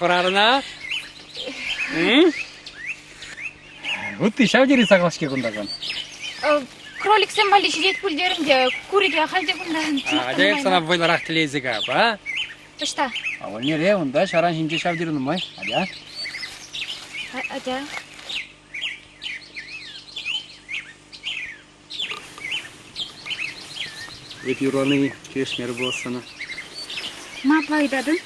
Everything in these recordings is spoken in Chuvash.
хӑрарӑна? Ытти ҫав тери сахал-ҫке кунта кан. Кроликсем валли ҫитет пуль терӗм те, курӗ те ахаль те кунта. Атя эп сана вӑйлӑрах тӗлесе кап, а? Ӑҫта? Авӑнере, унта ҫаран ҫинче ҫав тери нумай. Атя. Атя. Эп юрлани килӗшмерӗ пулас сана. Ма апла ыйтатӑн?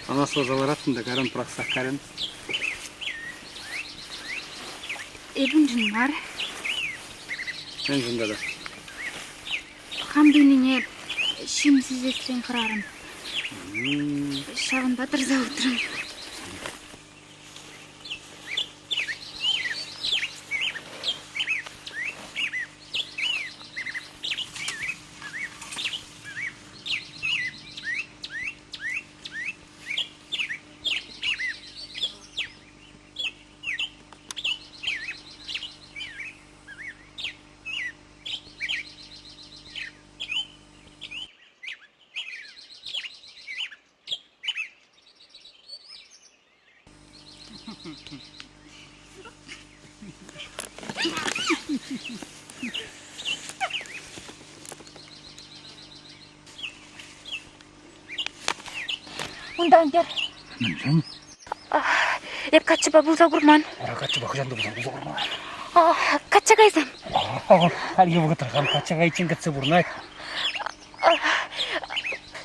Анасласа лараттӑн та кайран пӑрахсах кайрӑн. Эп уншӑн мар. Мӗншӗн тата? Хам туйнине ҫын сисесрен хӑрарӑм. Ҫавӑнпа тӑрса утрӑм. Унтан кӗр. Мӗншӗн? Эп каччӑпа пулса курман. Ара каччӑпа хӑҫан та пулсан пулса курман. Качча кайсан. Хальхи вӑхӑтра хам качча кайиччен кӗтсе пурӑнать.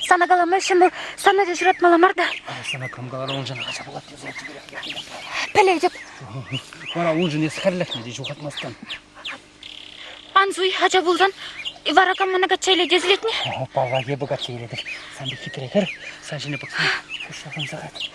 Сана калама ҫӑмӑл, сана та ҫуратмалла мар та. Сана кам каларӗ уншӑн ача пулать тесе Пӗлетӗп. Вара уншӑн эс хӗрлӗхне те ҫухатмастӑн. Ан суй, ача пулсан вара кам мана качча илет эсӗлетне? Паллах, эпӗ качча илетӗп. Сан пек хитре хӗр, сан ҫине пӑхсан пуҫлӑхӑн сахать.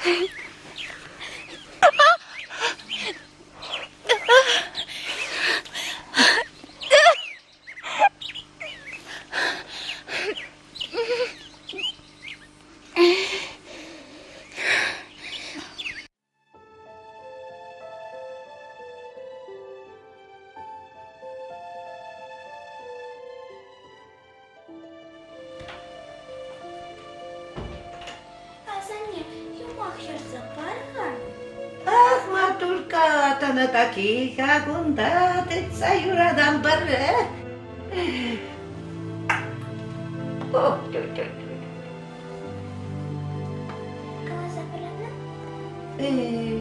Асанне, юмах ҫырса пар-ха. Ах, матушка, тӑнӑ таки-ха кунта тытса юратам пӗрре. Ох, Каласа парана? Э,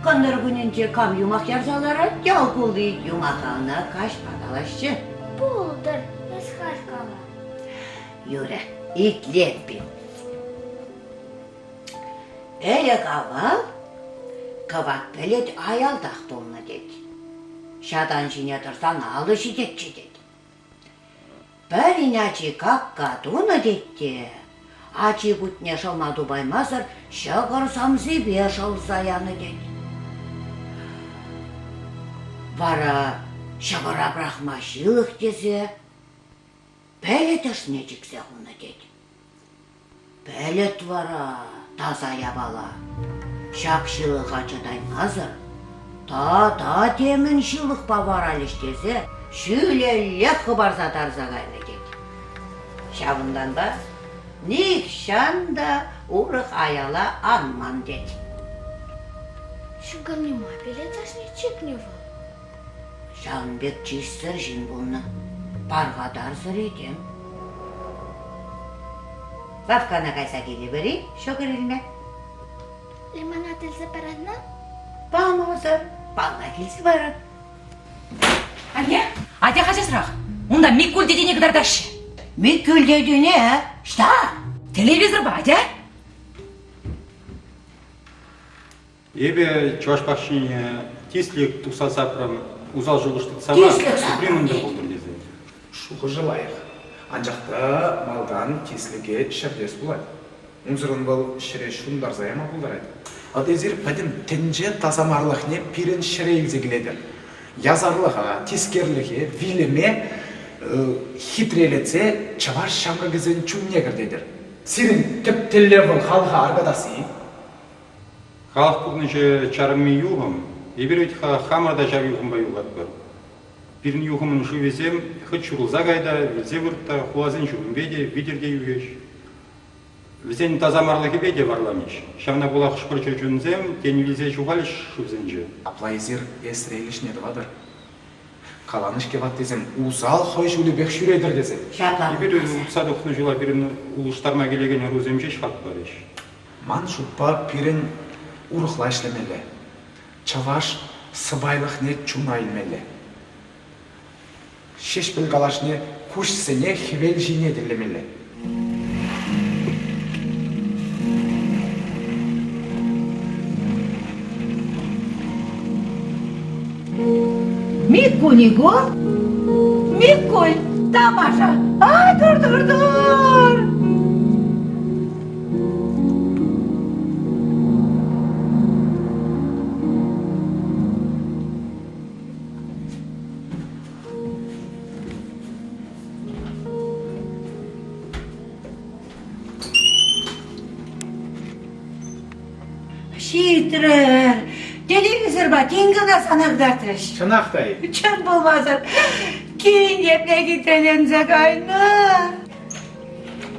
кӑнтӑр кунӗнче кам юмах ярса ларать, ял кулли юмаха ӑна каҫпа калаҫҫӗ. Пултӑр, эс халь кала. Юрӗ, итлетпин. Ӗлӗк-авал кӑвак пӗлӗт аялтах пулнӑ тет. Ҫатан ҫине тӑрсан алӑ ҫитетчӗ тет. Пӗрин ачи какка тунӑ тет те, ачи кутне шӑлма тупаймасӑр ҫӑкӑр сӑмсипе шӑлса янӑ тет. Вара ҫӑкӑра пӑрахма ҫылӑх тесе пӗлӗт ӑшне чиксе хунӑ тет. Пӗлӗт вара таса япала. Ҫак ҫылӑха чӑтаймасӑр тата темӗн ҫылӑхпа варалӗҫ тесе ҫӳлеллех хӑпарса тарса кайнӑ тет. Ҫавӑнтанпа нихҫан та урӑх аяла анман тет. Ҫӑкӑрне ма пӗлӗт ӑшне чикнӗ вӑл? Ҫавӑн пек чыссӑр ҫын пулнӑ, пархатарсӑр этем. Лавккана кайса килӗпӗр-и ҫӑкӑр илме? Лимонад илсе паратна? Памасӑр, паллах илсе парап. Анне, атя хачасрах. Унта Миккуль тетене кӑтартаҫҫӗ. Миккуль тетене? Ӑҫта? Телевизорпа, атя. Эпӗ чӑваш пахчине тислӗк тухса сапрӑм, усал шухӑш тытса мар, тупри мӗнле пултӑр тесе. Шухӑшӗ лайӑх. Анчах та малтан тислӗке ҫӗртес пулать. Унсӑрӑн вӑл ҫӗре ҫунтарса яма пултарать. Вӑт эсир пӗтӗм тӗнче тасамарлӑхне пирӗн ҫӗре илсе килетӗр. Ясарлӑха, тискерлӗхе, вилӗме хитрелетсе чӑваш ҫамрӑкӗсен чунне кӗртетӗр. Сирӗн тӗп тӗллев вӑл халӑха аркатасси. Халӑх пурнӑҫӗ чарӑнми юхӑм. Эпир вӗт-ха хамӑр та ҫав юхӑмпа юхатпӑр. Пирӗн юхӑмӑн шывӗсем хӑть ҫурӑлса кай та, вилсе вырт та, хуласен ҫумӗпе те, витӗр те юхӗҫ. Вӗсен тасамарлӑхӗпе те варламӗҫ. Ҫавна пула хӑш-пӗр чӗрчунсем тен вилсе ҫухалӗҫ шывсенче. Апла эсир эсрел ӗҫне тӑватӑр. Каланӑ-ҫке ваттисем, усал хӑй ҫулӗпех ҫӳретӗр тесе. Ҫапла. Эпир утса тухнӑ ҫула пирӗн улӑштарма килекен ӑрусем ҫеҫ хак парӗҫ. Ман шутпа, пирӗн урӑхла ӗҫлемелле. Чӑваш сӑпайлӑхне чуна илмелле. Ҫеҫпӗл калашне куҫсене хӗвел ҫине тӗллемелле. Миккуль-иго? Миккуль, тамаша! Ай, тур-тур-тур! Ҫитрӗр! Телевизорпа тин кӑна сана кӑтартрӗҫ. Чӑнах та-и? Чӑн пулмасӑр кин епле хитреленсе кайнӑ.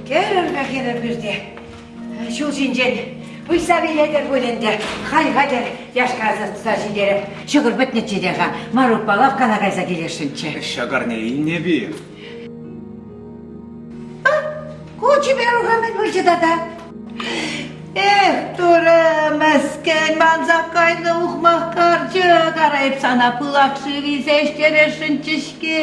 Кӗрӗр-ха хӗрӗр пӳрте. Ҫул ҫинчен выҫса вилетӗр пуль ӗнтӗ. Халь хатӗр яшка ӑсатса ҫитерӗп. Ҫӑкӑр пӗтнӗччӗ те-ха. Марукпа лавккана кайса килесшӗнччӗ. Ҫӑкӑрне илнӗ-пи? Ку чиперуха мӗн пулчӗ тата? Эх, турӑ, мӗскӗн, мансах кайнӑ ухмах карчӑк, ара эп сана пылак шыв илсе ӗҫтересшӗнччӗ-ҫке.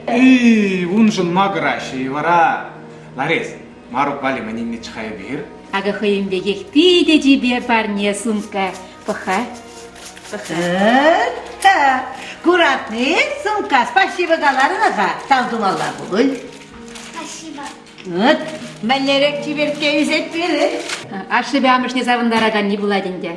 Эй, уншӑн макӑраҫҫӗ-и вара? Ларис, Марук валли мӗн илнӗччӗ-ха эпир? Акӑ хӑйӗн пекех питӗ чипер парне сумка. Пӑх-ха. Пӑх-ха. Куратни, сумка, спасибо каларӑн-ха, тав тумалла пуль. Спасибо. Вот, мӗнлерех чиперкке ӳсет пирӗн. Ашшӗпе амӑшне савӑнтараканни пулать ӗнтӗ.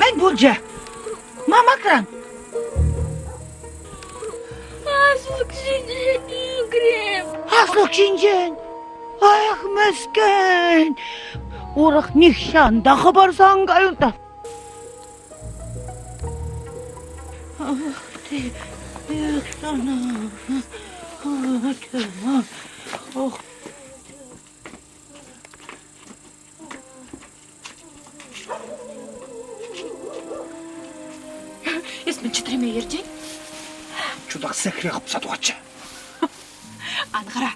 Мӗн пулчӗ? Мамакран. Аслӑк ҫинчен ӳкрӗм. Аслӑк ҫинчен? Ах, мӗскӗн! Урӑх нихҫан та хӑпарса ан кай унта. Ах ты, эх сана. Ох. Эс мӗн чӗтреме ертен? Чутах сехре хӑпса тухатчӗ. Ан хӑра.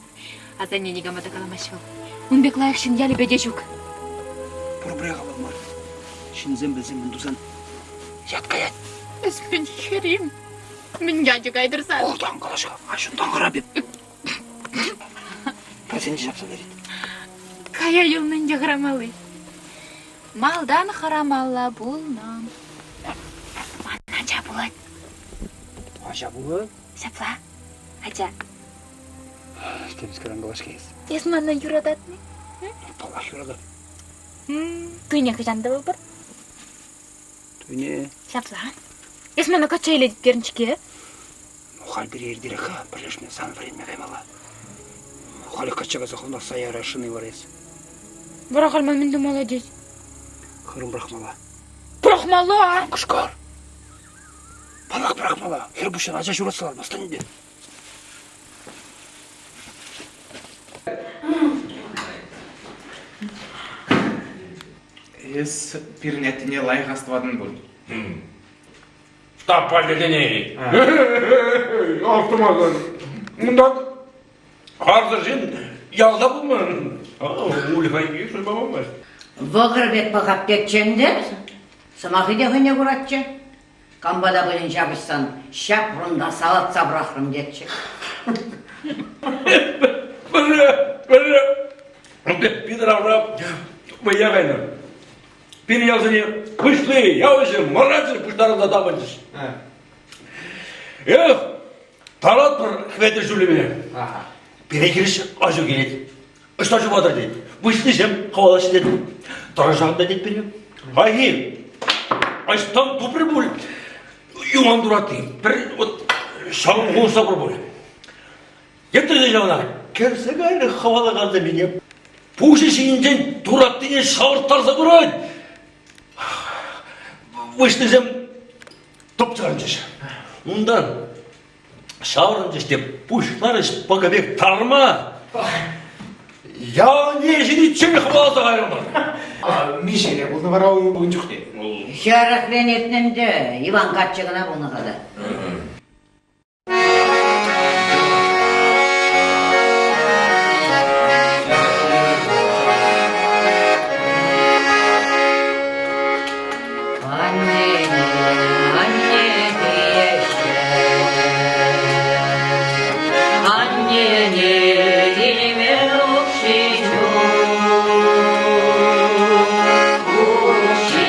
Асанне никама та каламасть вӑл. Ун пек лайӑх ҫын ялӗпе те ҫук. Пурпӗрех аван мар. Ҫынсем пӗлсен мӗн тусан ят каять. Эс мӗн хӗрим? Мӗн ячӗ кайтӑр сан? Ортан калаҫ-ха, аҫунтан хӑра пек. Пӗрсенче ҫапса перет. Кая юлнӑ ӗнтӗ хӑрамалли. Малтан хӑрамалла пулнӑ. Ман ача пулать. Ача пулать? Ҫапла, ача. Темскер ан калаҫ эс. Эс мана юрататни? Паллах юратап. Туйне хӑҫан тӑвӑпӑр? Туйне? Ҫапла. Эс мана качча илетӗп терӗн-ҫке. Ну, халь пире иртерех-ха пӗрлешме, сан вӗренме каймалла. Халех качча кайса хӑвна ярасшӑн-и вара эс? Вара халь ман мӗн тумалла тет? Хырӑм пӑрахмалла. Пӑрахмалла? Кӑшкӑр! Паллах пӑрахмалла. Хӗр пуҫҫӑн ача ҫуратса лармастӑн ӗнтӗ. Эс пирӗн аттене лайӑх астӑватӑн пуль. Штаб тени. Автомаган. Унтан харсӑр ҫын ялта пулман. Ульха шульма пулмасть. Вӑкӑр пек пӑхап тетчӗ ӗнтӗ. Сӑмахӗ те хӑйне куратчӗ. Кампа та пулин ҫапӑҫсан ҫапрӑм та салатса пӑрахрӑм тетчӗ. Пӗрре, пӗрре Питӗравра вӑййа кайнӑ. Пирӗн ялсене выҫли, явӑҫӗ, мӑрачӗ пуҫтарӑнса тапӑнчӗҫ. Эх, таратпӑр Хветӗр ҫулӗпе. Пире хирӗҫ аҫу килет. Ӑҫта чупатӑр тет. Выҫлисем хӑвалаҫҫӗ тет. Тӑрӑшан та тет пире. Хайхи. Ӑҫтан тупрӗ пуль юман туратти. Пӗр вот ҫавӑн хулса пур пуль. Епле ҫавна кӗрсе кайрӗ хӑвалакан мине. Пуҫӗ ҫинчен тураттине шавӑрттарса пырать. Выҫнисем тӑп чарӑнчӗҫ. Унтан ҫаврӑнчӗҫ те пуҫларӗҫ пӑкӑ пек тарма. Ялне ҫитиччен хӑваласа кайрӑмӑр. Миҫере пулнӑ вара ун чухне? Хӗрӗхрен иртнӗ ӗнтӗ, Иван каччӑ кӑна пулнӑ-ха та. Аннене, анне тееҫҫӗ. Аннене илме укҫи ҫук. Укҫи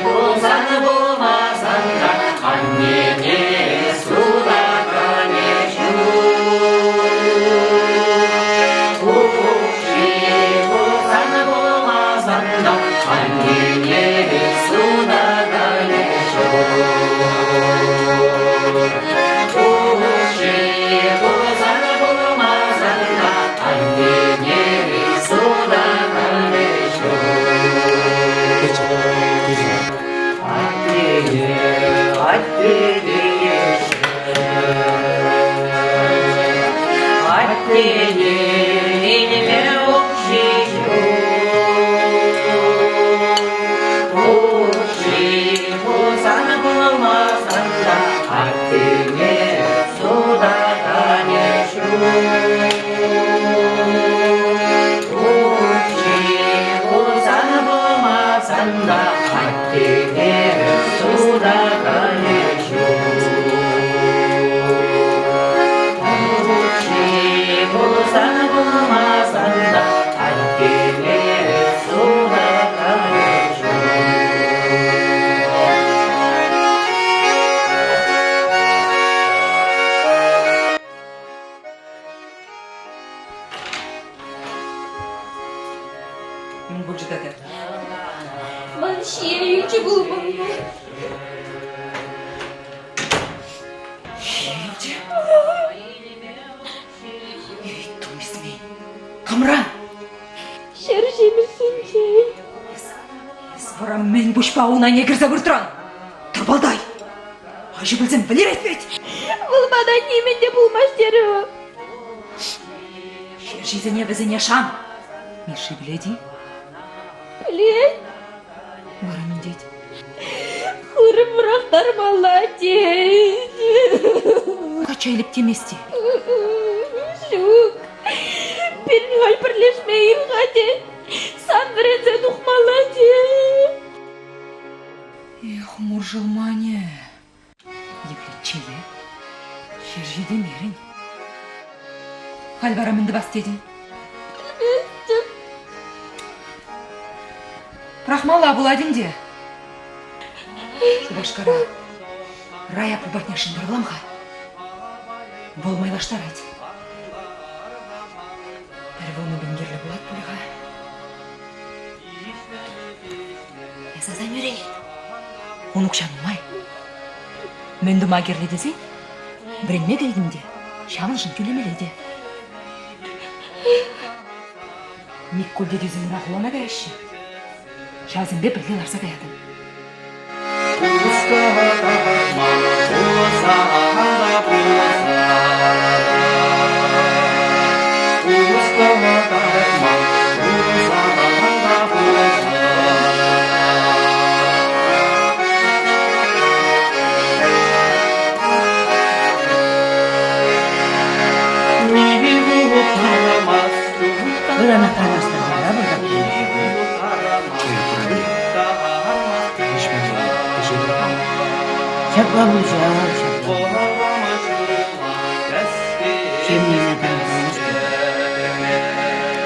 пулсан пулмасан та аннене сутаканӗ ҫук. Укҫи пулсан пулмасан та аннене сутаканӗ ҫук. Укҫи пулсан пулмасан та аннене сутаканӗ ҫук. Аттене, атте тееҫҫӗ. Аттене илме укҫи ҫук. Укҫи пулсан пулмасан та аттене сутаканӗ ҫук. Укҫи пулсан пулмасан та аттене сутаканӗ ҫук. Укҫи пулсан пулмасан та аттене сутаканӗ ҫук. Мӗн пулчӗ тата? Ман ҫие юлчӗ пулмалла. Ҫие юлчӗ? Эй, тумисмен. Камран? Ҫӗр ҫимӗҫсенчен. Эс, эс вара мӗн пуҫпа ун айне кӗрсе выртран? Тӑрпалтай! Аҫу пӗлсен вӗлерет вӗт! Вӑл мана нимӗн те пулмасть терӗ вӑл. Ҫерҫисене вӗсене шан. Мишши пӗлет-и? Пӗлет. Вара мӗн тет? Хырӑм пӑрахтармалла тет. Качча илеп темест-и? Ҫук. Пирӗн халь пӗрлешме ир-ха тет. Сан вӗренсе тухмалла тет. Эх, муршӑлманӗ. Епле чее. Ҫерҫи темерӗн. Халь вара мӗн тӑвас тетӗн? Пӗлместӗп. Пӑрахмалла пулать ӗнтӗ. Шупашкара Рая патне шӑнкӑравлам-ха. Вӑл майлаштарать. Пӗр вунӑ пин кирлӗ пулать пуль-ха. Эс асаннӳрен ун укҫа нумай. Мӗн тума кирлӗ тесен, вӗренме кӗретӗн те, ҫавӑншӑн тӳлемелле те. Миккуль тетесем ӑна хулана каяҫҫӗ. Ҫавсемпе пӗрле ларса каятӑн. Ырана канашласа выртать. Ҫапла пулса, ҫапла. Ҫемьене таврӑнмасть.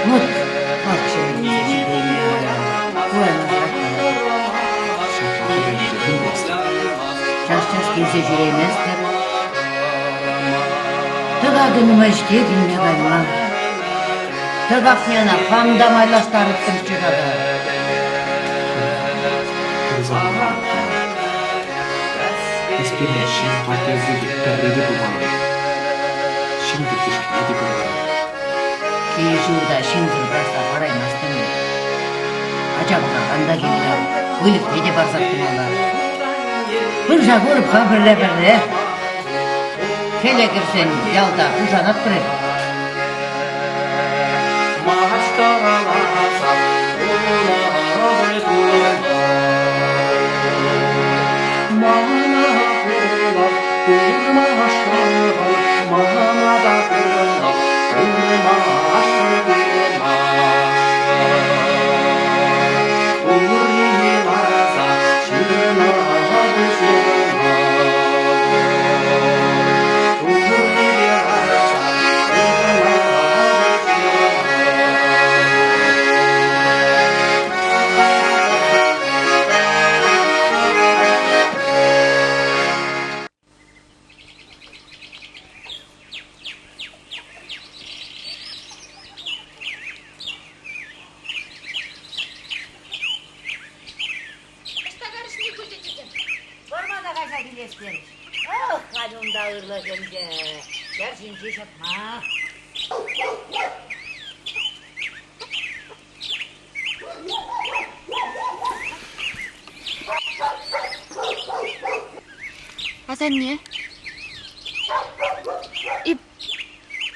Вот как ҫемьене Час-час килсе ҫӳрейместӗп. Тӑкакӗ нумай-ҫке килме кайма. Тӑкакне ӑна хам та майлаштарӑттӑмччӗ тата. Пирӗн ҫӗнӗ хваттерсем те пӗрре те пулман. Ҫын пӳртӗшне те курман. Кил-ҫурта ҫынсӑр пӑрахса хӑвараймастӑн. Ача пӑхакан та кирлӗ, выльӑхне те парсах тӑмалла. Пырса курӑп-ха пӗрре-пӗрре. Хӗле кӗрсен ялта пушанатпӑр. Ӑҫта карӑшне пулчӗ тетӗн? Вӑрмана кайса килес терӗҫ. Ах, халь унта ырлӑх ӗнтӗ. Ҫӗр ҫинчи ҫӑтмах. Асанне, эп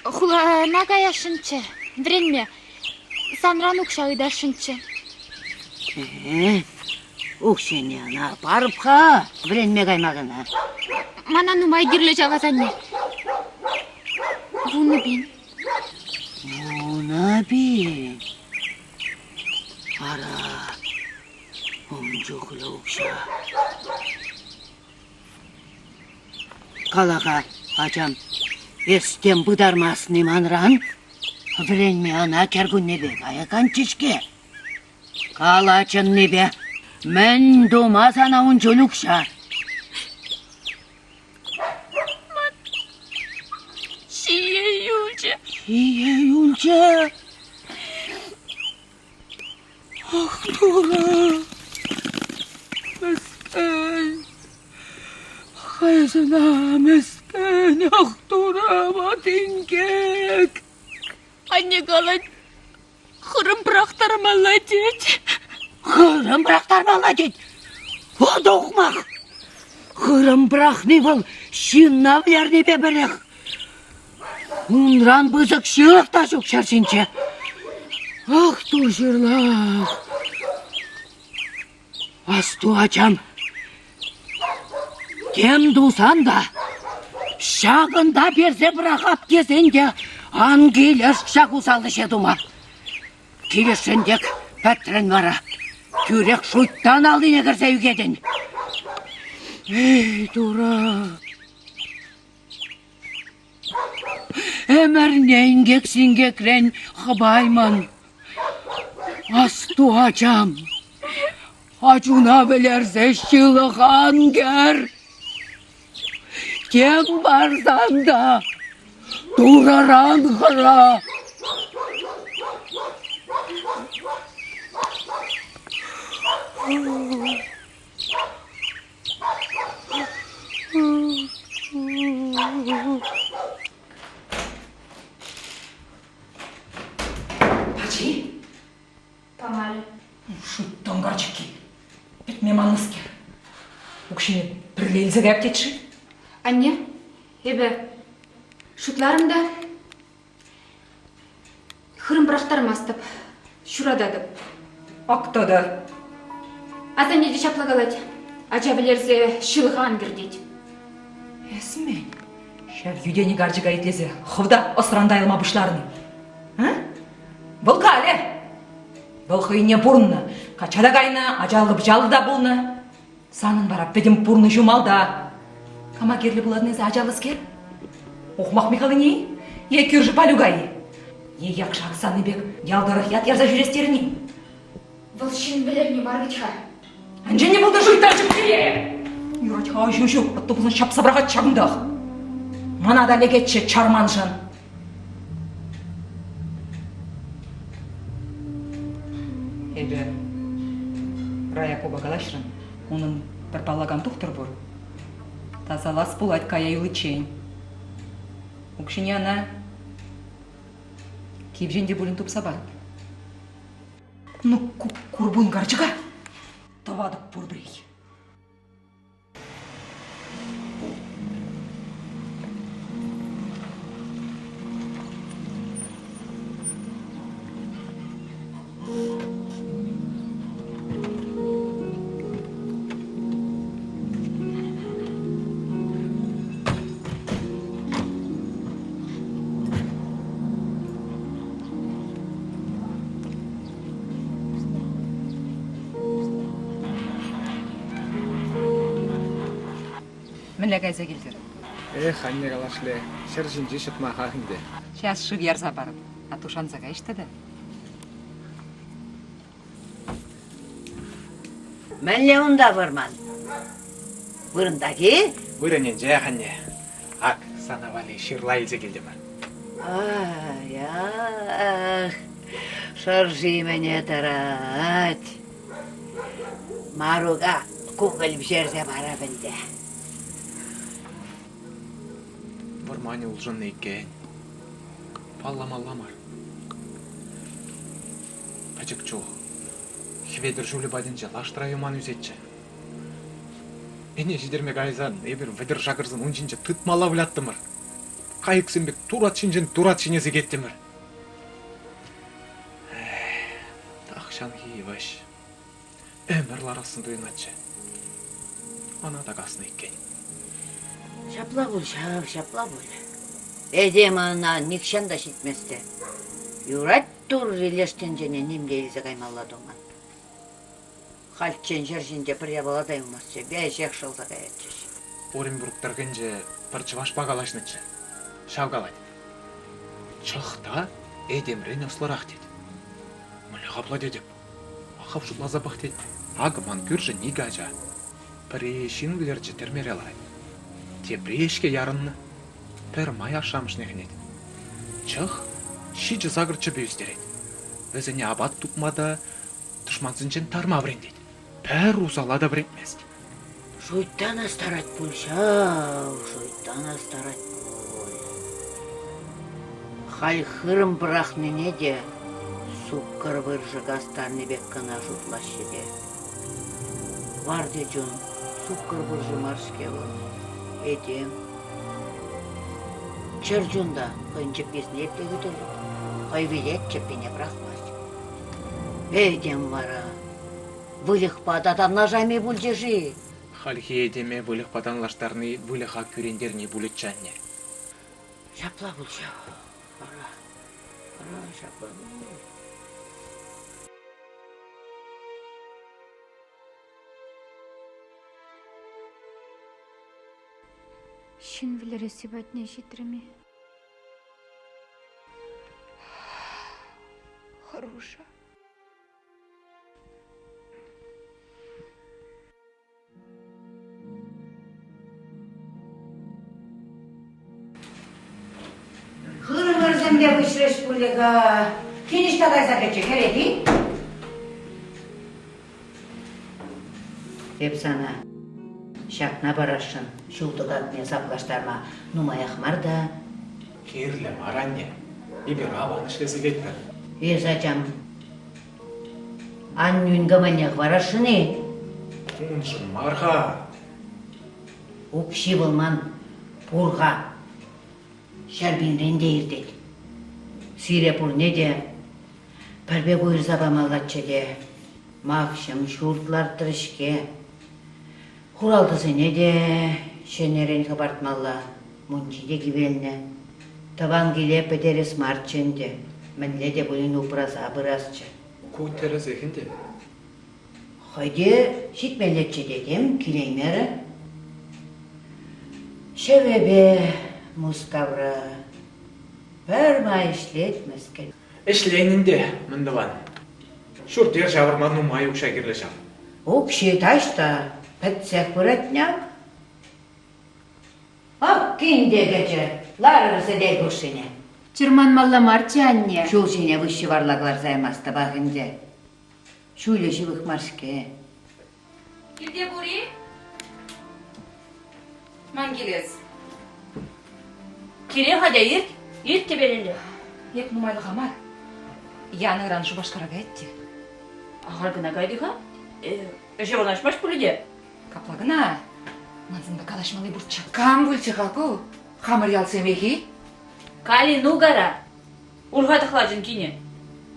хулана каясшӑнччӗ вӗренме. Санран укҫа ыйтасшӑнччӗ. Укҫине ӑна парӑп-ха, вӗренме кайма кӑна. Мана нумай кирлӗ ҫав, асанне. 10,000. 10,000? Ара, ун чухлӗ укҫа. Кала-ха, ачам, эс тем пытармастни манран? Вӗренме ӑна кӗркуннепе каяканччӗ-ҫке. Кала чӑннипе, мӗн тума сана ун чуль укҫа? Ман ҫие юлчӗ. Ҫие юлчӗ? Ах, Турӑ! Мӗскӗн! Хӑй сана мӗскӗн, ах, Турӑ, ват инкек! Анне калать, хырӑм пӑрахтармалла тет. Хырӑм пӑрахтармалла тет? Вӑт ухмах! Хырӑм пӑрахни вӑл ҫынна вӗлернипе пӗрех. Унран пысӑк ҫылӑх та ҫук ҫӗр ҫинче. Ах, тур ҫырлах! Асту, ачам, тем тусан та ҫакӑнта персе пӑрахап тесен те ан килӗш ҫак усал ӗҫе тума. Килӗшсен тек пӗтрӗн вара. Тӳрех шуйттан аллине кӗрсе ӳкетӗн. Эй, Турӑ! Ӗмӗрне инкек-синкекрен хӑпаймӑн. Асту, ачам, ачуна вӗлерсе ҫылӑх ан кӗр. Тем парсан та Турӑран хӑра. Пачи? Памарӗ. Шуйттан карчӑкки. Пӗтме маннӑскер. Укҫине пӗрле илсе каяп тет-ши? Анне, эпӗ шутларӑм та Хырӑм пӑрахтармастӑп, ҫурататӑп. Ак тата. Асанне те ҫапла калать. Ача вӗлерсе ҫылӑха ан кӗртет. Эс мӗн? Ҫав йӳтенӗ карчӑка итлесе хӑв та ӑсран тайӑлма пуҫларӑн-и? А? Вӑл калӗ. Вӑл хӑйне пурӑннӑ, качча та кайнӑ, ачаллӑ-пӑчаллӑ та пулнӑ. Санӑн вара пӗтӗм пурнӑҫу малта. Кама кирлӗ пулатӑн эсӗ ачаллӑскер? Ухмах Михалине-и? Е кӳршӗ Палюка-и? Е якшак санни пек ял тӑрӑх ят ярса ҫӳрес терӗн-и? Вӑл ҫын вӗлерни мар вӗт-ха. Анчах не пултӑр шуйттанчӑк пире! Юрать-ха аҫу ҫук, атту ҫапса пӑрахать ҫакӑнтах. Мана та лекетчӗ чарманшӑн. Эпӗ Раякова калаҫрӑм. Унӑн пӗр паллакан тухтӑр пур. Тасалас пулать кая юличчен. Укҫине ӑна кивҫен те пулин тупса пар. Ну, курпун карчӑка тӑватӑп пурпӗрех. Мӗнле кайса килтӗр? Эх, анне калашле, ҫӗр ҫинчи ҫӑтмахах ӗнтӗ. Час шыв ярса парӑп, а тушанса кайӗҫ тата. Мӗнле унта вӑрман? Вырӑнтах-и? Вырӑнӗнчех, анне. Ак, сана валли ҫырла илсе килтӗмӗр. Ай-ах, шӑрши мӗне тӑрать. Марука кукӑль пӗҫерсе парап ӗнтӗ. Вӑрманӗ улшӑннӑ иккен. Палламалла мар. Пӗчӗк чух Хӗветӗр ҫулӗ патӗнче лаштра юман ӳсетчӗ. Ӗне ҫитерме кайсан эпир вӗтӗр-шакӑрсем ун ҫинче тытмалла выляттӑмӑр. Кайӑксем пек турат ҫинчен турат ҫине сикеттӗмӗр. Тахҫанхи йывӑҫ. Ӗмӗр ларассӑн туйӑнатчӗ. Ӑна та каснӑ иккен. Ҫапла пуль ҫав, ҫапла пуль. Этем ӑна нихҫан та ҫитмест те. Юрать Турри леш тӗнчене ним те илсе каймалла туман. Хальччен ҫӗр ҫинче пӗр япала та юлмастчӗ, веҫех шӑлса каятчӗҫ. Оренбург тӑрӑхӗнче пӗр чӑвашпа калаҫнӑччӗ. Ҫав калать. Чӑх та этемрен ӑслӑрах тет. Мӗнле капла тетӗп? Хӑв шутласа пӑх тет. Акӑ ман кӳршӗн икӗ ача. Пӗри ҫын вӗлерчӗ тӗрмере ларать. Тепри ӗҫке ярӑннӑ. Пӗрмай ашшӗ-амӑшне хӗнет. Чӑх ҫичӗ-сакӑр чӗпӗ ӳстерет. Вӗсене апат тупма та, тӑшмансенчен тарма вӗрентет. Пӗр усала та вӗрентмест. Шуйттан астарать пуль ҫав, шуйттан астарать пуль. Халь хырӑм пӑрахнине те суккӑр выршӑ кастарни пек кӑна шутлаҫҫӗ те. Варти чун суккӑр выршӑ мар-ҫке вӑл, этем. Чӗр чун та хӑйӗн чӗпписене епле хӳтӗлет, хӑй вилет, чӗппине пӑрахмасть. Этем вара Выльӑхпа та танлашайми пулчӗ-ши? Хальхи этеме выльӑхпа танлаштарни выльӑха кӳрентерни пулӗччӗ анне. Ҫапла пуль ҫав. Ара, ара, ҫапла пуль. Ҫын вӗлересси патне ҫитрӗм-и? Хӑрушӑ. Хырӑмӑрсем те выҫрӗҫ пулӗ-ха. Кин ӑҫта кайса кӗчӗ, хӗрет-и? Эп сана ҫакна парасшӑн, ҫул тӑкакне саплаштарма нумаях мар та. Кирлӗ мар, анне. Эпир аван ӗҫлесе килетпӗр. Эс, ачам, аннӳн кӑмӑлне хӑварасшӑн-и? Уншӑн мар-ха. Укҫи вӑл ман пур-ха. Ҫӗрпинрен те иртет. Сире пурне те пӗр пек уйӑрса памаллаччӗ те. Макҫӑм ҫурт лартрӗ-ҫке. Хуралтӑсене те ҫӗнӗрен хӑпартмалла, мунчи те кивелнӗ. Тӑван киле пӗтерес марччӗ ӗнтӗ, мӗнле те пулин упраса пырасчӗ. Ку тӗрӗсех ӗнтӗ. Хӑй те ҫитмеллеччӗ те тем, килеймерӗ. Ҫӑвӗпе Мускавра пӗрмай ӗҫлет мӗскӗн. Ӗҫлен ӗнтӗ, мӗн тӑван. Ҫурт-йӗр ҫавӑрма нумай укҫа кирлӗ ҫав. Укҫи таҫта пӗтсех пырать-няк. Ак кин те кӗчӗ, ларӑр сӗтел хушшине. Чӑрманмалла марччӗ, анне. Ҫул ҫине выҫ ҫӑварла кӑларса ямастӑпах ӗнтӗ. Ҫулӗ ҫывӑх мар-ҫке. Килте пур-и? манӑн килес. Кире хатя ирт, ирт тӗпелелле. Эп нумайлӑха мар. Яна ыран Шупашкара каять те. Ахаль кӑна кайти-ха. Ӗҫе вырнаҫмасть пулӗ те. Капла кӑна. Ман санпа калаҫмалли пурччӗ. Кам пулчӗ-ха ку? Хамӑр ялсемех-и? Калину кара. Ульха тӑхлачӑн кинӗ.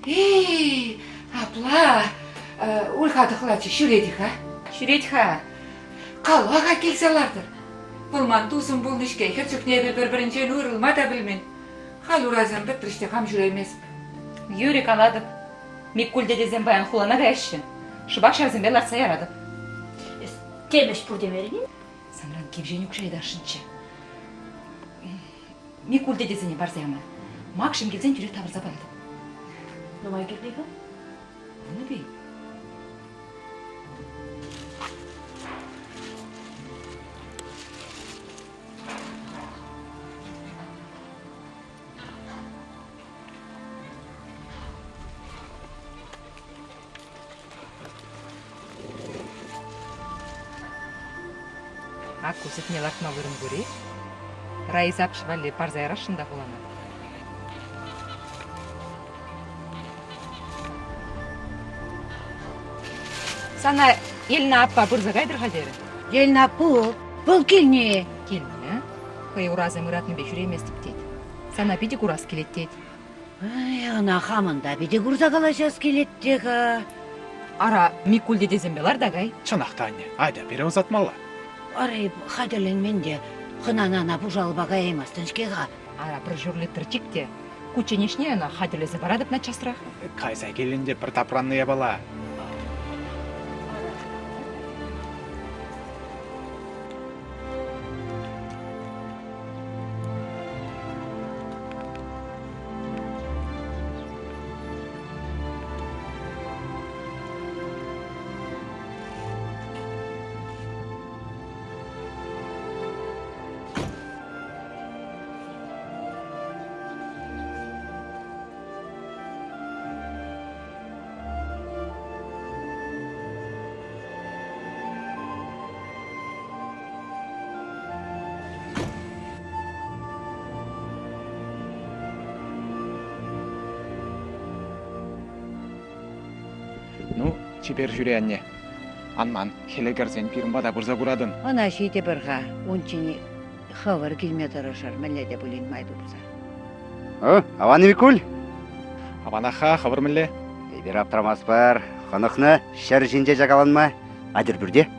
Эй, апла Ульха тӑхлачӑ ҫӳрет-и-ха? Ҫӳрет-ха. Кала-ха килсе лартӑр. Вӑл ман тусӑм пулнӑ-ҫке, хӗр чухне эпӗ пӗр-пӗринчен уйрӑлма та пӗлмен. Халь урасем пӗтрӗҫ те хам ҫӳрейместӗп. Юрӗ, калатӑп. Миккуль тетесем паян хулана каяҫҫӗ. Шӑпах ҫавсемпе лартса яратӑп. Эс тем ӗҫ пур темерӗн-и? Санран кивҫен укҫа ыйтасшӑнччӗ. Миккуль тетесене парса яма. Макҫӑм килсен тӳрех тавӑрса паратӑп. Нумай кирлӗ-ха? Вунӑ-пи. Ак ку сӗтне лартма вырӑн пур-и? Раиса аппӑш валли парса ярасшӑн та хулана. Сана Ельна аппа пырса кайтӑр-ха терӗ. Ельна аппу, вӑл килнӗ. Килнӗ. Хӑй урасем ыратнипе ҫӳреместӗп тет. Сана питӗ курас килет тет. Ай, ӑна хамӑн та питӗ курса калаҫас килет те-ха. Ара, Миккуль тетесемпе лар та кай. Чӑнах та, анне, атя пире ӑсатмалла. Ара, хатӗрленмен те хӑнана ӑна пушалпа каяймастӑн-ҫке-ха. Ара, пӗр ҫур литр чик те. Кучченеҫне ӑна хатӗрлесе паратӑп наччасрах. Кайса килӗн те пӗр тапраннӑ япала. Ну, чипер ҫӳре, анне. Ан ман, хӗле кӗрсен пирӗн пата пырса куратӑн. Ӑна ҫитӗпӗр-ха, унччен хӑвӑр килме тӑрӑшӑр, мӗнле те пулин май тупса. О, аван-и, Микуль? Аванах-ха, хӑвӑр мӗнле? Эпир аптрамастпӑр. Хӑнӑхнӑ ҫӗр ҫинче чакаланма. Атьӑр пӳрте.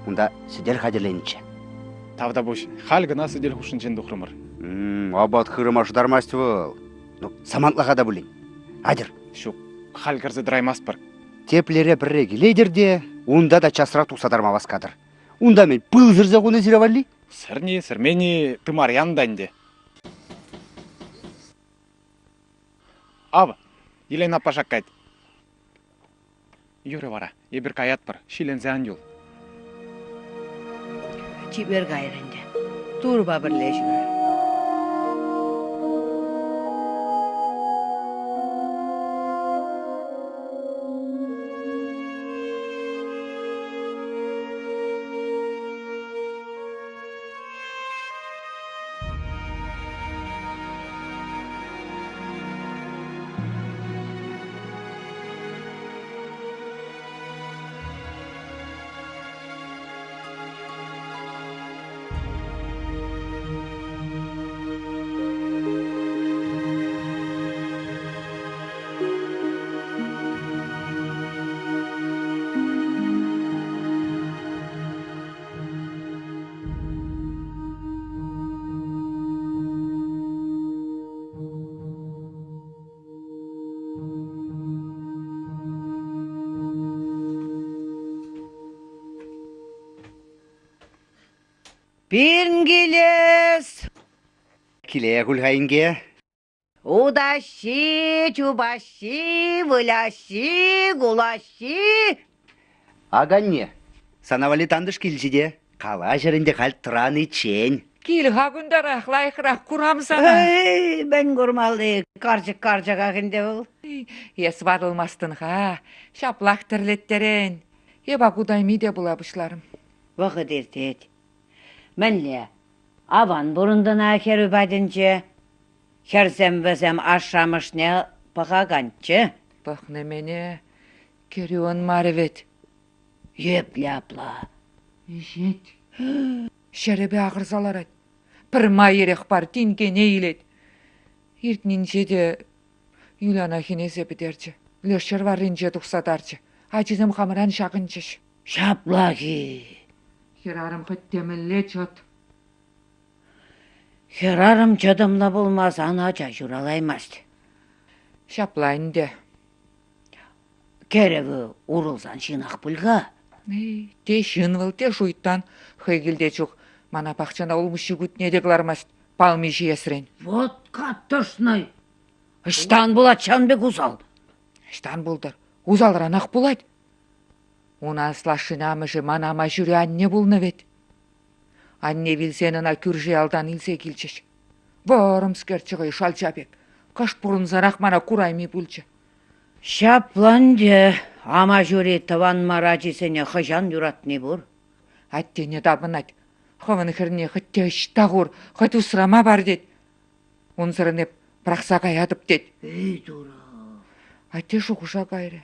Унта сӗтел хатӗрленӗччӗ. Тавтапуҫ. Халь кӑна сӗтел хушшинчен тухрӑмӑр. Апат хырӑма шӑтармасть вӑл. Ну, самантлӑха та пулин. Атьӑр. Ҫук, халь кӗрсе тӑраймастпӑр. Теплере пӗрре килетӗр те, унта та часрах тухса тарма васкатӑр. Унта мӗн, пыл сӗрсе хунӑ сире валли? Сӗрни, сӗрмени тымар янӑ та ӗнтӗ. Ав, Елена аппа шаккать. Юрӗ вара, эпир каятпӑр, ҫиленсе ан юл. Чипер кайрӗ ӗнтӗ. Турӑпа пӗрле ҫӳрӗ. Пирӗн килес! Киле Ульха инке. Утаҫҫи, чупаҫҫи, выляҫҫи, кулаҫҫи. Аканне, сана валли тантӑш килчӗ те. Калаҫӑр ӗнтӗ халь тӑраниччен. Кил-ха кунтарах, лайӑхрах курам сана. Эй, мӗн курмалли, карчӑк карчӑках ӗнтӗ вӑл. Эс ватӑлмастӑн-ха, ҫаплах тӗрлеттерен. Эп ак утайми те пула пуҫларӑм. Вӑхӑт иртет. Мӗнле? Аван пурӑнтӑна хӗрӳ патӗнче. Хӗрсем вӗсем ашшӗ-амӑшне пӑхаканччӗ. Пӑхнӑ-мӗне, кӗрӳ ӑнмарӗ вӗт. Епле апла? Ӗҫет. Ҫӗрӗпе ахӑрса ларать. Пӗрмай эрех пар, тинкене илет. Иртнинче те Юляна хӗнесе пӗтерчӗ. Леш ҫӗр варринче тухса тарчӗ. Ачисем хамран ҫакӑнчӗҫ. Ҫаплах-и? Хӗрарӑм хӑть темӗнле чӑт. Хӗрарӑм чӑтӑмлӑ пулмасан ача ҫуралаймасть. Ҫапла ӗнтӗ. Кӗрӗвӗ урӑлсан ҫынах пуль-ха. Эй, те ҫын вӑл, те шуйттан. Хӑй килте чух мана пахчана улмуҫҫи кутне те кӑлармасть палми ҫиесрен. Вот катӑшнӑй! Ӑҫтан пулать ҫавӑн пек усал? Ӑҫтан пултӑр? Усалранах пулать. Ун аслашшӗн амӑшӗ ман ама ҫӳре анне пулнӑ вӗт. Анне вилсен ӑна кӳршӗ ялтан илсе килчӗҫ. Вӑрӑмскерччӗ хӑй шалча пек. Кӑшт пурӑнсанах мана курайми пулчӗ. Ҫапла ӗнтӗ ама ҫури тӑван мар ачисене хӑҫан юратни пур? Аттене тапӑнать. Хӑвӑн хӗрне хӑть те ӑҫта хур, хӑть усрама пар тет. Унсӑрӑн эп пӑрахса каятӑп тет. Эй, Турӑ! Атте шухӑша кайрӗ.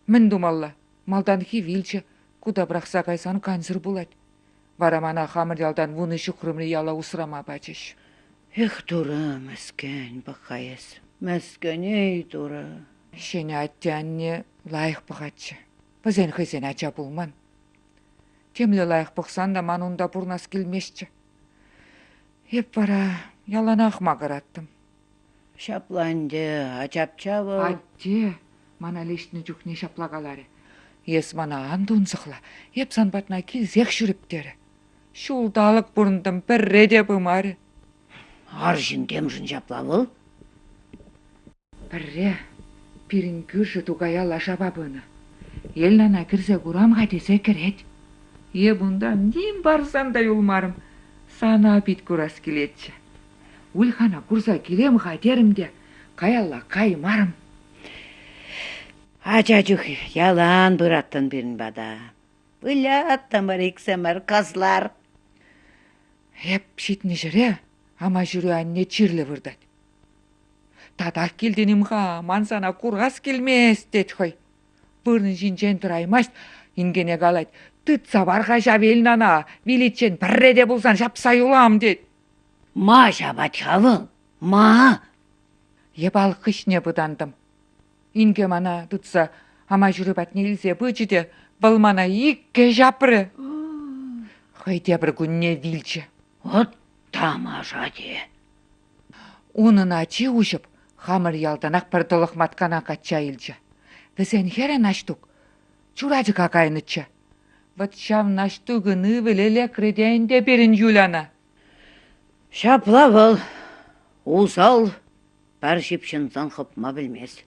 Мӗн тумалла? Малтанхи вилчӗ, кута пӑрахса кайсан кансӗр пулать. Вара мана хамӑр ялтан вунӑ ҫухрӑмри яла усрама пачӗҫ. Эх, Турӑ, мӗскӗн пӑх-ха эс, мӗскӗн, эй, Турӑ. Ҫӗнӗ атте-анне лайӑх пӑхатчӗ. Вӗсен хӑйсен ача пулман. Темле лайӑх пӑхсан та ман унта пурӑнас килместчӗ. Эп вара яланах макӑраттӑм. Ҫапла ӗнтӗ, ачапча вӑл. Атте мана леҫнӗ чухне ҫапла каларӗ. Эс мана ан тунсӑхла, эп сан патна килсех ҫӳрӗп терӗ. Ҫулталӑк пурӑнтӑм, пӗрре те пымарӗ. Арҫын темшӗн ҫапла вӑл. Пӗрре пирӗн кӳршӗ Тукая лашапа пынӑ. Елнана кӗрсе курам-ха тесе кӗрет. Эп унтан ним парсан та юлмарӑм, сана пит курас килетчӗ. Ульхана курса килем-ха терӗм те каялла каймарӑм. Ача чух ялан пыраттӑн пирӗн пата. Выляттӑмӑр иксӗмӗр, кӑслар. Эп ҫитнӗ ҫӗре ама ҫӳрӳ анне чирлӗ выртать. Татах килтӗн-им-ха, ман сана курас килмест, тет хӑй. Вырӑн ҫинчен тӑраймасть, инкене калать. Тытса пар-ха ҫав Эльнана, виличчен пӗрре те пулсан ҫапса юлам, тет. Ма ҫапать-ха вӑл? Ма? Эп алӑк хыҫне пытантӑм. Инке мана тытса ама ҫурӗ патне илсе пычӗ те вӑл мана иккӗ ҫапрӗ. Хӑй тепӗр кунне вилчӗ. Вӑт тамаша те. Унӑн ачи Уҫӑп хамӑр ялтанах пӗр тӑлӑх маткана качча илчӗ. Вӗсен хӗрӗ Наҫтук Чурачӑка кайнӑччӗ. Вӑт ҫав Наҫтукӑн ывӑлӗ лекрӗ те ӗнтӗ пирӗн Юляна. Ҫапла вӑл усал пӗр ҫыпҫӑнсан хӑпма пӗлмест.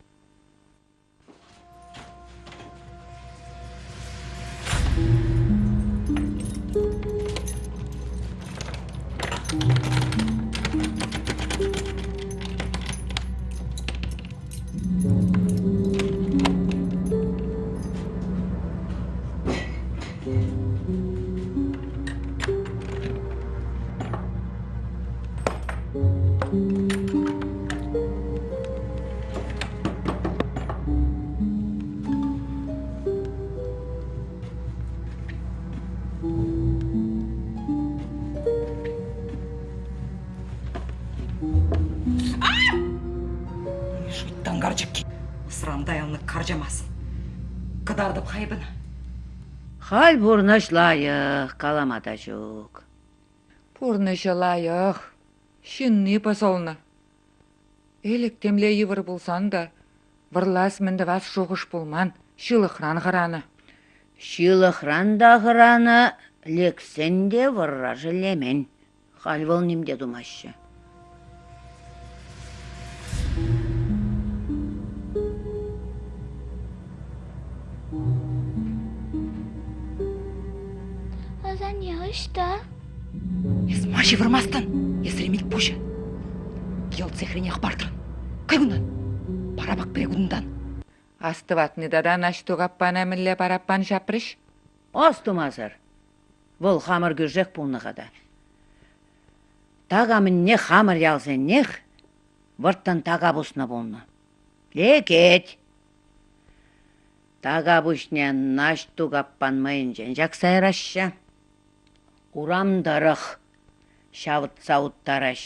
Шуйттан карчӑкки! Ӑсран тайӑлнӑ карчамас. Кӑтартӑп хайпӑна. Халь пурнӑҫ лайӑх, калама та ҫук. Пурнӑҫӗ лайӑх, ҫынни пӑсӑлнӑ. Ӗлӗк темле йывӑр пулсан та вӑрлас-мӗн тӑвас шухӑш пулман, ҫылӑхран хӑранӑ. Ҫылӑхран та хӑранӑ, лексен те вӑрра шеллемен. Халь вӑл ним те тумаҫҫӗ. Асанне ӑҫта? Эс ма ҫывӑрмастӑн, эсремет пуҫӗ? Йӑлт сехрене хӑпартрӑн. Кай кунтан! Парапак пире кунтан! Астӑватни тата Наҫтук аппана мӗнле параппан ҫапрӗҫ? Астумасӑр. Вӑл хамӑр кӳршех пулнӑ-ха та. Такамӑнне хамӑр ялсеннех вӑрттӑн така пуснӑ пулнӑ. Лекет. Така пуҫне Наҫтук аппан мӑйӗнчен ҫакса яраҫҫӗ. Урам тӑрӑх ҫавӑтса уттараҫ.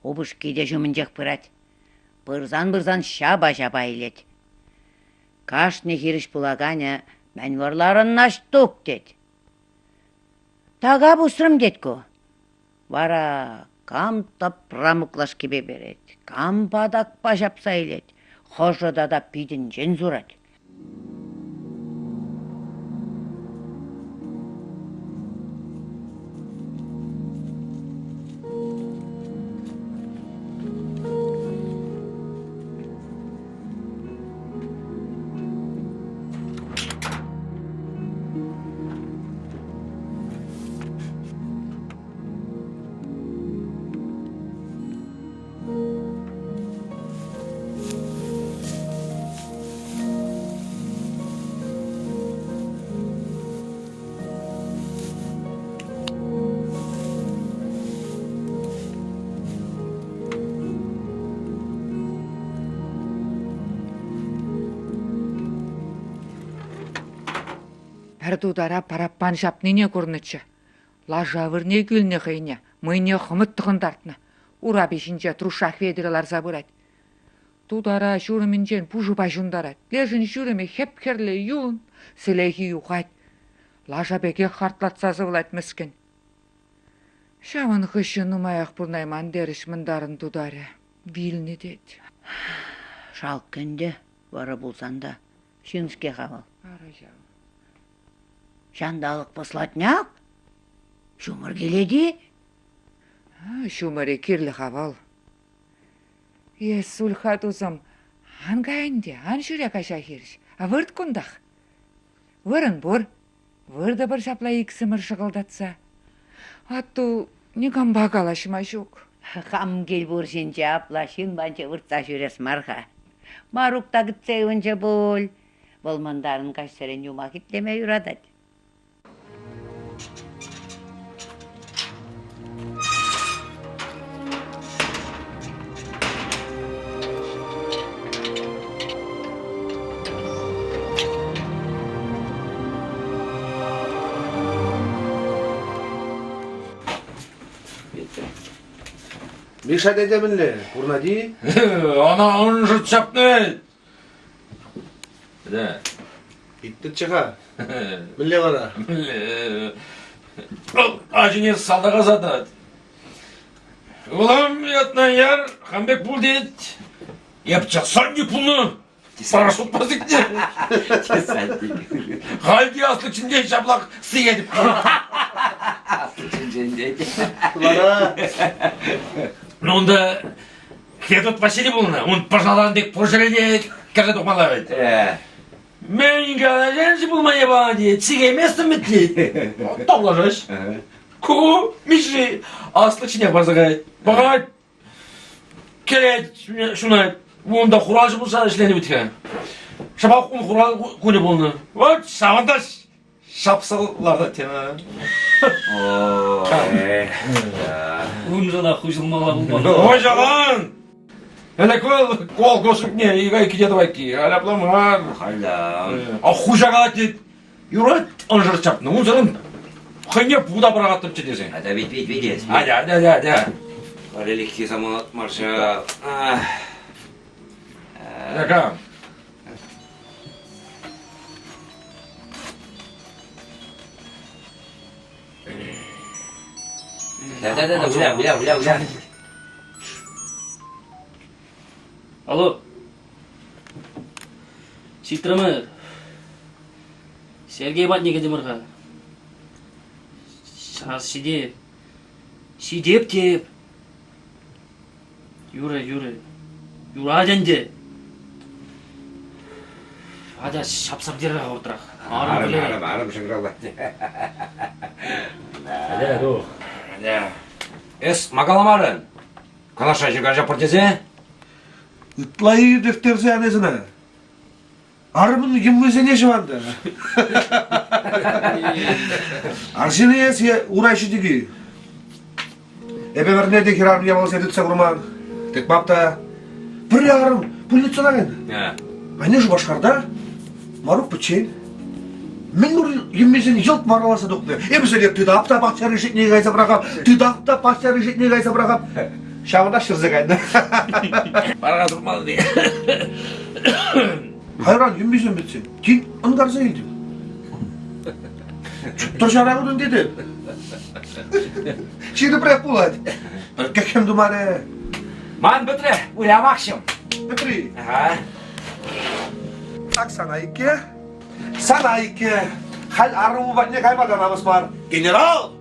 Упӑшки те ҫумӗнчех пырать. Пырсан-пырсан ҫапа-ҫапа илет. Кашни хирӗҫ пулаканӗ мӗн вӑрларӑн, Наҫтук, тет. Така пусрӑм тет ку. Вара кам тӑпра муклашкипе перет, кам патакпа ҫапса илет, хӑшӗ тата питӗнчен сурать. Пӗр тутара параппан ҫапнине курнӑччӗ. Лаша вырне кӳлнӗ хӑйне, мӑйне хӑмӑт тӑхӑнтартнӑ. Урапи ҫинче Труша Хветӗрӗ ларса пырать. Тутара ҫурӑмӗнчен пушӑпа ҫунтарать. Лешӗн ҫурӑмӗ хӗп-хӗрлӗ юн, сӗлехи юхать. Лаша пекех хартлатса сывлать мӗскӗн. Ҫавӑн хыҫҫӑн нумаях пурӑнайман терӗҫ мӑнтарӑн тутарӗ. Вилнӗ тет. Шалккӑ ӗнтӗ, вӑрӑ пулсан та. Ҫын-ҫке-ха вӑл. Ара ҫав. Ҫанталӑк пӑслатняк? Ҫумӑр килет-и? Ҫумӑрӗ кирлӗ-ха вӑл. Эс, Ульха тусӑм, ан кай ӗнтӗ, ан ҫӳре каҫа хирӗҫ. Вырт кунтах. Вырӑн пур. Выртӑпӑр ҫапла иксӗмӗр шӑкӑлтатса. Атту никампа калаҫма ҫук. Хам кил пур ҫинче апла ҫын патӗнче выртса ҫӳрес мар-ха. Марук та кӗтсе ывӑнчӗ пуль. Вӑл мӑнтарӑн каҫсерен юмах итлеме юратать. Миша тете мӗнле? Пурнать-и? Ӑна ӑншӑт ҫапнӑ. Да. Иттӗччӗ-ха. Мӗнле вара? Мӗнле? Ачине салтака сатать. Улам ятна яр, хам пек пул тет. Эп часанник пулнӑ. Парашют пасикне. Халь те аслӑ чинчен ҫаплах сиетӗп. Аслӑ чинчен тет. Вара? Ну, унта Федот Василий пулнӑ. Ун пӑшалан пек пур ҫӗре те кӗрсе тухмалла вӗт. Мӗн калаҫан-ши пулма япала тет, сикейместӗм вӗт тет. Тавлашаҫ. Ку Мишши аслӑк ҫине парса каять. Пӑхать, кӗрет, ҫунать. Унта хуралҫӑ пулса ӗҫленӗ вӗт-ха. Шӑпах ун хурал кунӗ пулнӑ. Вот ҫавӑнта ҫапса лартать тена. Уншӑнах хуҫӑлмалла пулман. Хуҫалан! Ӗлӗк вӑл колхозникне икай ките тӑвайкки, аляпла мар. Халя. А хуҫа калать тет, юрать ӑншӑр чапнӑ, унсӑрӑн хӑйне пута пӑрахаттӑмччӗ тесе. Атя вит вит вит Атя, атя, атя, атя. Лелехи самолет марша. Яка. Да-да-да, гуля, гуля, гуля, гуля. Алло. Ҫитрӗмӗр. Сергей патне кӗтӗмӗр-ха. Час ҫитеп. Ҫитеп теп. Юрӗ, юрӗ. Юрать ӗнтӗ. Атя ҫапса пӗтерер хӑвӑртрах. Арӑм Арӑм, арӑм, арӑм шӑнкӑравлать. Атя, тух. Атя. Эс макаламарӑн. Канаша ҫырканҫа пӑр тесе. Ытла иртӗхтерсе ан эс ӑна. Арӑмӑн йӑмлисене ҫӑванта. Арҫын эс е ура ҫитеки? Эпӗ ӗмӗрне те хӗрарӑм япаласене тытса курман. Тытмап та. Пӗрре арӑм пульницӑна кайнӑ. Анне Шупашкарта, Марук пӗччен. Мӗн пур йӗммесене йӑлт вараласа тухнӑ. Эпӗ сире тытап та пахча решетне кайса пӑрахап, тытап та пахча решетне кайса пӑрахап. Ҫавӑнтах ҫӗрсе кайнӑ. Вара турмалли. Хайран йӗммесем пӗтсен, тин ӑнкарса илтӗм. Тӑр ҫара тетӗп. Ҫирӗпрех пулать. Кӗххӗм тумарӗ. Ман пӗтрӗ, уявахҫӑм. Пӗтри. Ага. Так сана икке. Сана икке. Халь арӑму патне кайма та намӑс мар. Генерал!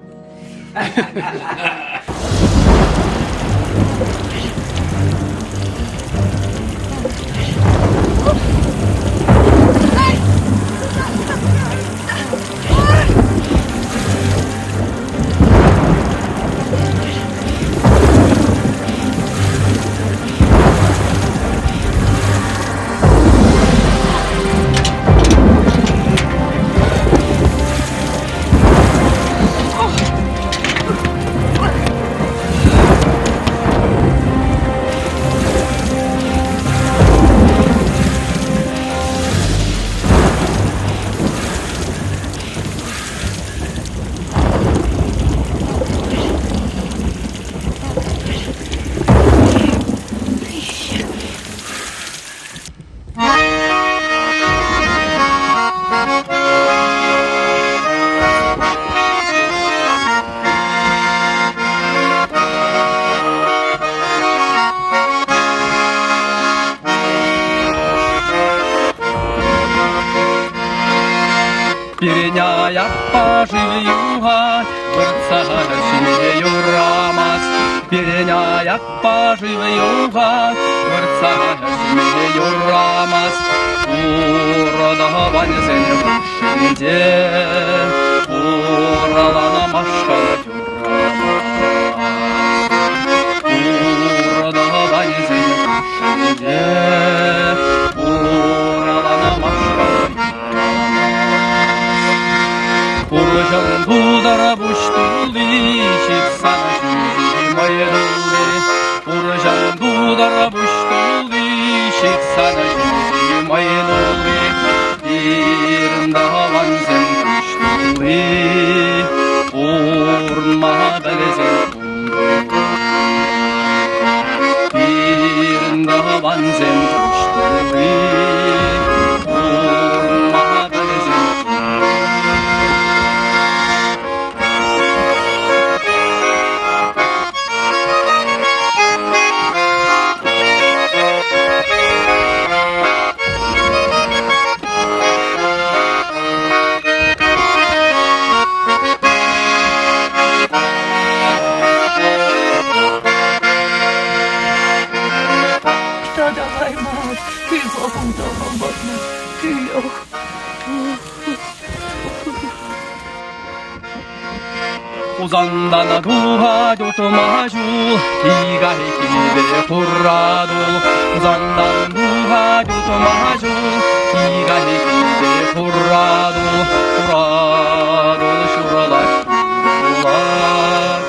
Пирӗн аякпа шыв юхать, выртса ҫиме юрамасть. Пирӗн аякпа шыв юхать, выртса ҫиме юрамасть. Урӑлаванӗсен хушшинче ураланамашкал юрамасть. Урӑлаванӗсен хушшинче ураланамашкал Пурҫӑн тутара пуҫ тулли, ҫыпсан ҫӳҫи мӑй тулли. Пурҫӑн тутара пуҫ тулли, ҫыхсан ҫӳҫи мӑй тулли. Пирӗн тӑвансем куҫ тулли, пурӑнма пӗлсен Пирӗн тӑвансем куҫ тулли, пурӑнма пӗлсен Татӑлаймасть, кил килех. Хусантан тухать утма ҫул, Икайкипе хуратул. Хусантан тухать утма ҫул, Икайкипе хуратул. Хуратул ҫуралать, ҫуралать.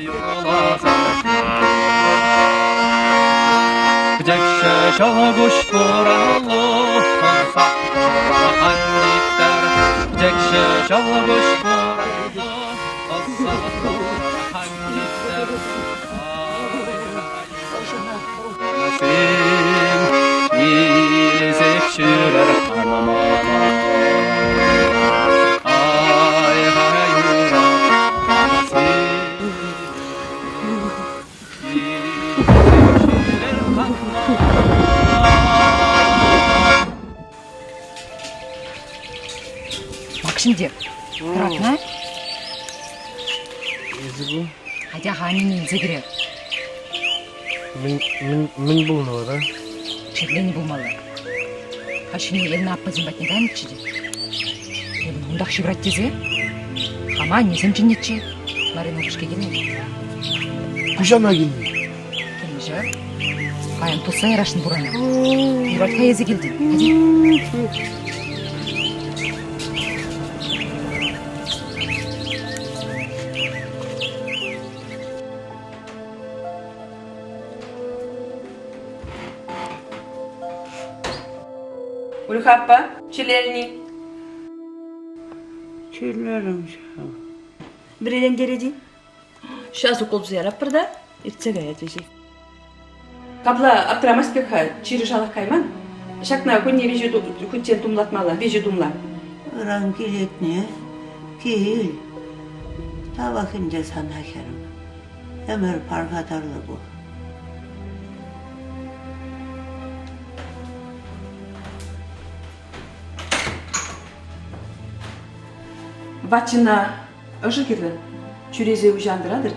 Юраласан. Пӗчӗкҫӗ ҫӑлкуҫ хураллӑ тӑрса ан Пӗчӗкҫӗ ҫӑлкуҫ хураллӑ тӑрса ан Илсех ҫӳрӗр канма. Ай-хай юратасси. Макҫинте, тӑратна? Атя-ха аннене илсе кӗрер. Мӗн, мӗн, мӗн пулнӑ вара? Чирленӗ пулмалла. Каҫхине Елена аппасем патне кайнӑччӗ те. Эпӗ унтах ҫыврать тесе хама аннесем чӗннӗччӗ. Марина упӑшки килнӗ. Пуҫана килнӗ. Килнӗ ҫав. Паян пусса ярасшӑн пурана. Юрать-ха эсӗ килтӗн. Ульха аппа, чирлерӗн-и? Чирлерӗм ҫав. Вӗрелентерет-и? Сейчас укол туса яратпӑр та иртсе каять вӗҫех. Капла аптӑрамасть пек-ха, чирӗ шалах кайман. Ҫакна кунне виҫӗ хутчен тумлатмалла, виҫӗ тумла. Ыран килетне, кил. Тавах ӗнтӗ сана, хӗрӗм. Ӗмӗр пархатарлӑ пул. Ватчина ӑшӑ кирлӗ. Чӳрече уҫӑ ан тӑратӑр.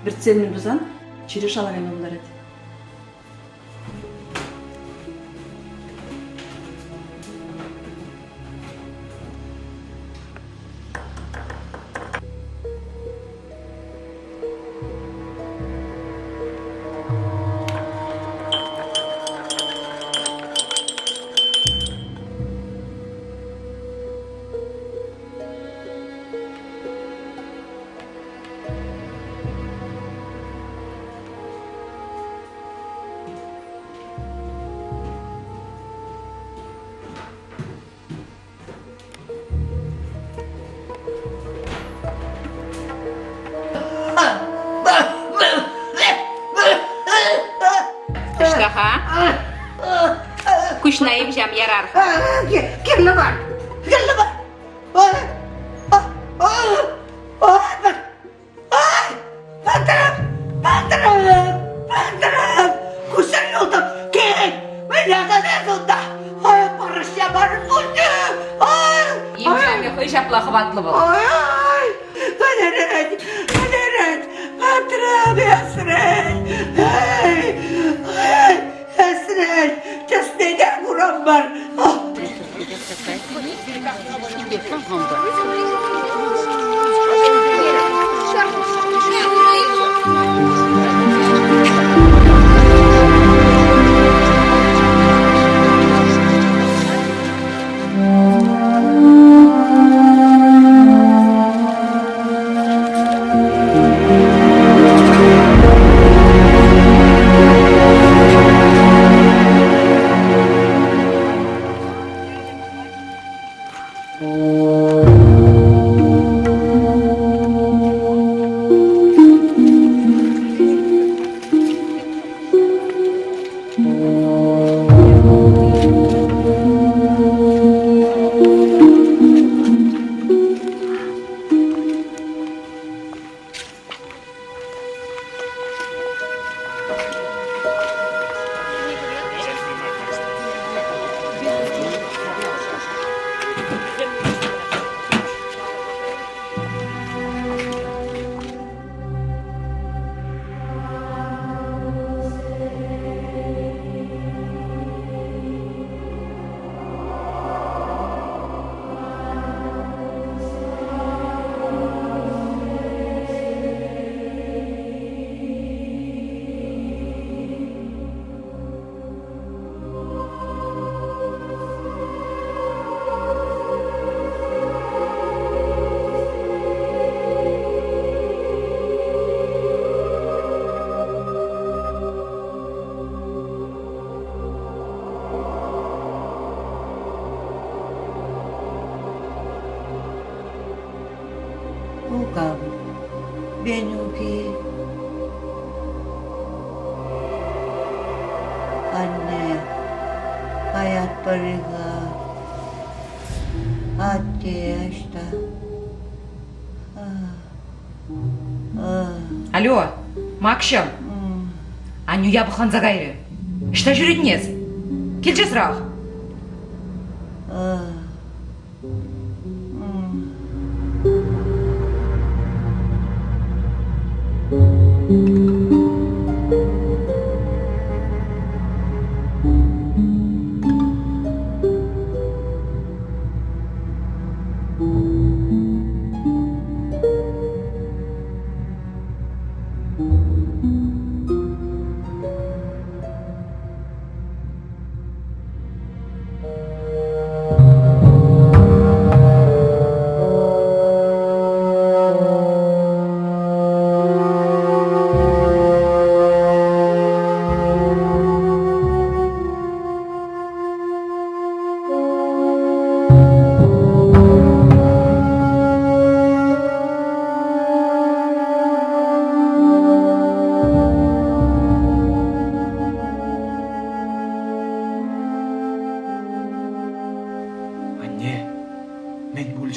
Вӗртсе тусан чирӗ шала кайма пултарать. Ӑҫта-ха? Куҫна имҫам ярар-ха. Кирлӗ мар! Кирлӗ мар! Паттӑрӑм! Паттӑрӑм! Паттӑрӑм! Куҫсӑр юлтӑм! Кил! Выляса унта! Ай, парӑҫ ямарӑн пулчӗ! Ай! Имҫамӗ хӑй ҫапла хӑватлӑ вӑл. Ай! Вӗлерет! Вӗлерет! Паттӑрӑм, эсрел! Эй! Эй! Эсрел! Тӗсне те курам мар! Кукам, Венюки. Анне, каятпӑр-и-ха? Атте ӑҫта? Алло, Макҫӑм. Аннӳ япӑхланса кайрӗ. Ӑҫта ҫӳретӗн эс? Кил часрах.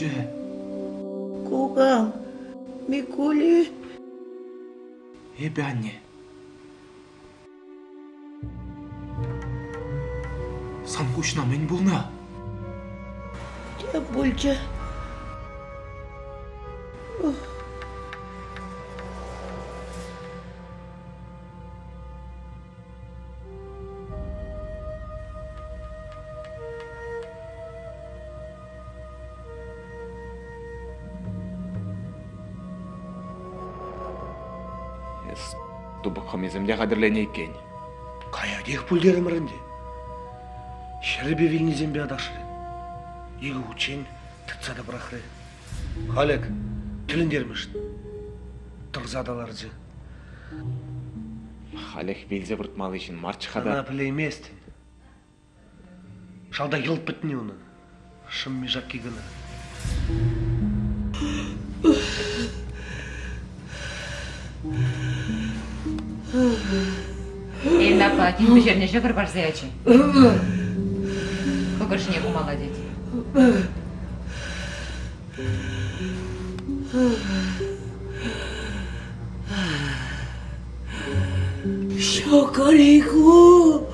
пулчӗ? Кукам, Микули. Эпӗ анне. Сан куҫна мӗн пулнӑ? Тем пулчӗ. Эс тупӑк хӑмисем те хатӗрленӗ иккен. Каятех пуль терӗмӗр ӗнтӗ. Ҫӗрӗпе вилнисемпе аташрӗ. Икӗ хутчен тытса та пӑрахрӗ. Халӗк тӗлӗнтермӗш тӑрса та ларчӗ. Халех вилсе выртмалли ҫын марччӗ-ха та. Ӑна пӗлейместӗн. Шалта йӑлт пӗтнӗ унӑн. Шӑмми-шакки кӑна. Эльна аппа тин пӗҫернӗ ҫӑкӑр парса ячӗ. Кӑкӑр ҫине хумалла тет. Ҫӑкӑр-и ку?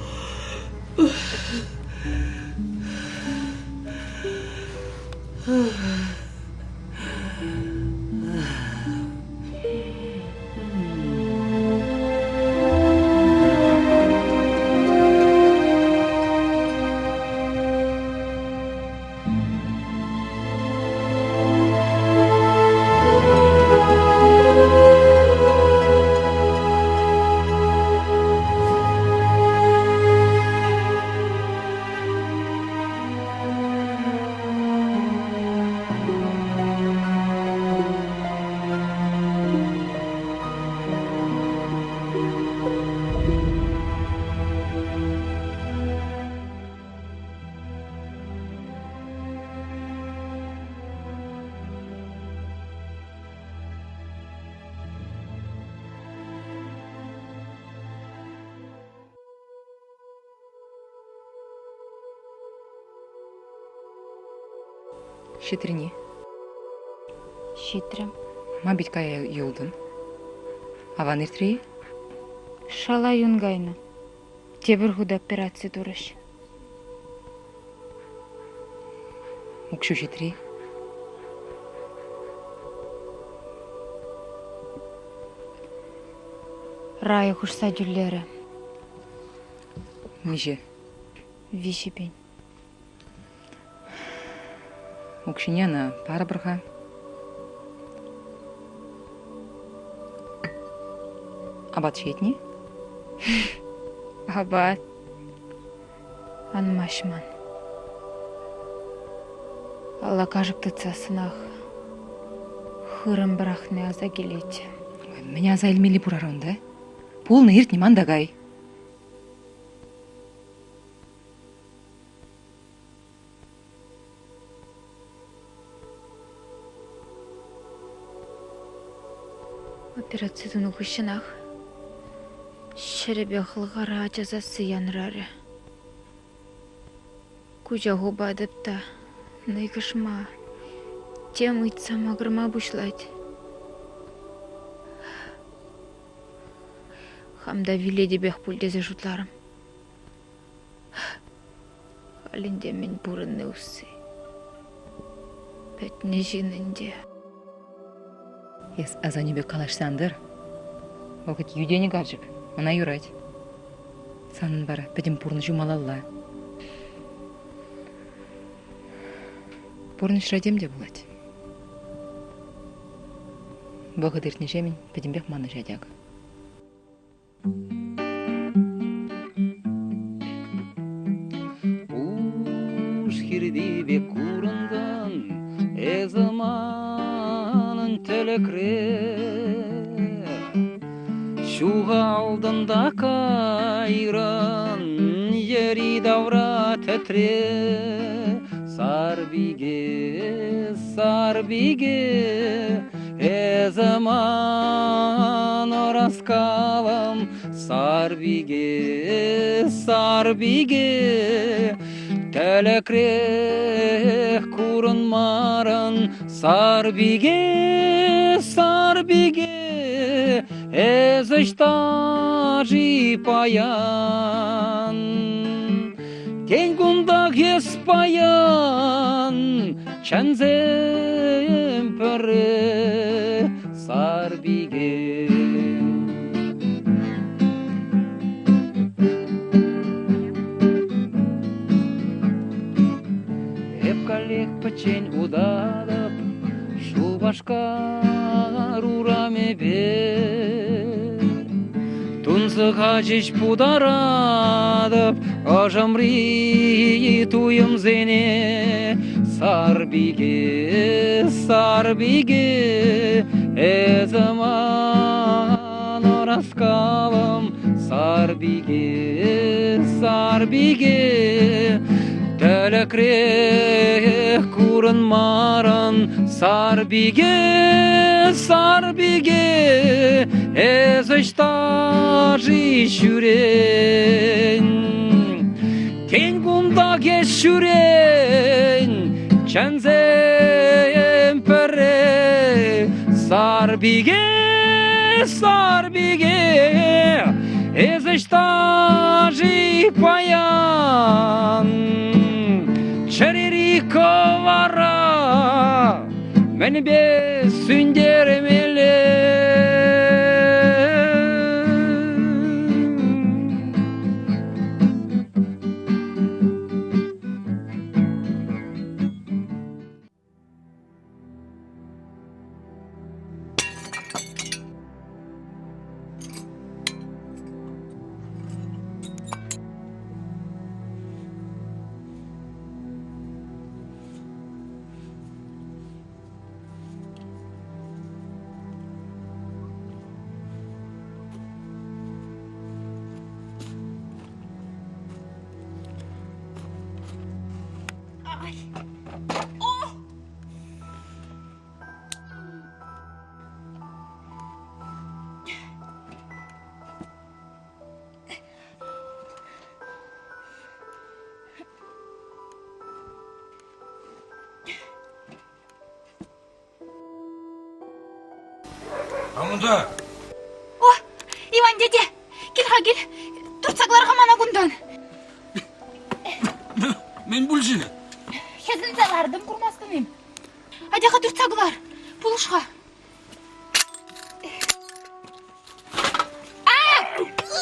Ҫитрӗн-и? Ҫитрӗм. Ма пит кая юлтӑн? Аван иртрӗ-и? Шала юн кайнӑ. Тепӗр хут операци турӗҫ. Укҫу ҫитри. Рая хушса тӳлерӗ. Миҫе? 3000. Укҫине ӑна парӑпӑр-ха. Апат ҫиетни? Апат анмасть ман. Алла кашӑк тытсассӑнах хырӑм пӑрахни аса килет. Мӗн аса илмелли пур ара унта? Пулнӑ иртнӗ ман та кай. Операци тунӑ хыҫҫӑнах ҫӗрӗпе хӑлхара ача сасси янрарӗ. Куҫа хупатӑп та нӑйкӑшма, тем ыйтса макӑрма пуҫлать. Хам та вилетӗпех пуль тесе шутларӑм. Халь ӗнтӗ мӗн пурӑнни усси. Пӗтнӗ ҫын ӗнтӗ. Эс асаннӳпе калаҫса ан тӑр. Вӑхӑт йӳтенӗ карчӑк, ӑна юрать. Санӑн вара пӗтӗм пурнӑҫу малалла. Пурнӑҫра тем те пулать. Вӑхӑт иртнӗҫемӗн пӗтӗмпех манӑҫать ак. Пуш хирти пек курӑнтӑн эсӗ манӑн тӗлӗкре. Ҫухалтӑн та кайрӑн йӗри-тавра тӗтре. Сарпике, сарпике, эсӗ ман ӑраскалӑм. Сарпике, сарпике, Тӗлӗкрех курӑнмарӑн, Сарпике, Сарпике, эс ӑҫта-ши паян? Тен, кунтах эс паян чӗнсем пӗрре, Сарпике. Эп каллех пӗччен утатӑп Шупашкар урамӗпе. Тунсӑха ҫеҫ путаратӑп ӑшӑмри туйӑмсене. Сарпике, сарпике, эсӗ ман ӑраскалӑм. Сарпике, сарпике, тӗлӗкрех курӑнмарӑн. Сарпике, сарпике, эс ӑҫта-ши ҫӳрен? Тен, кунтах эс ҫӳрен, чӗнсем пӗрре. Сарпике, сарпике, эс ӑҫта-ши паян? Чӗрери кӑвара мӗнпе сӳнтермелле? Ай. О! Амунда! О, Иван тете, кил-ха кил, туртса кӑлар-ха мана кунтан. Мӗн пулчӗ? Хӗсӗнсе лартӑм, курмастӑн-им? Атя-ха туртса кӑлар, пулӑш-ха. А!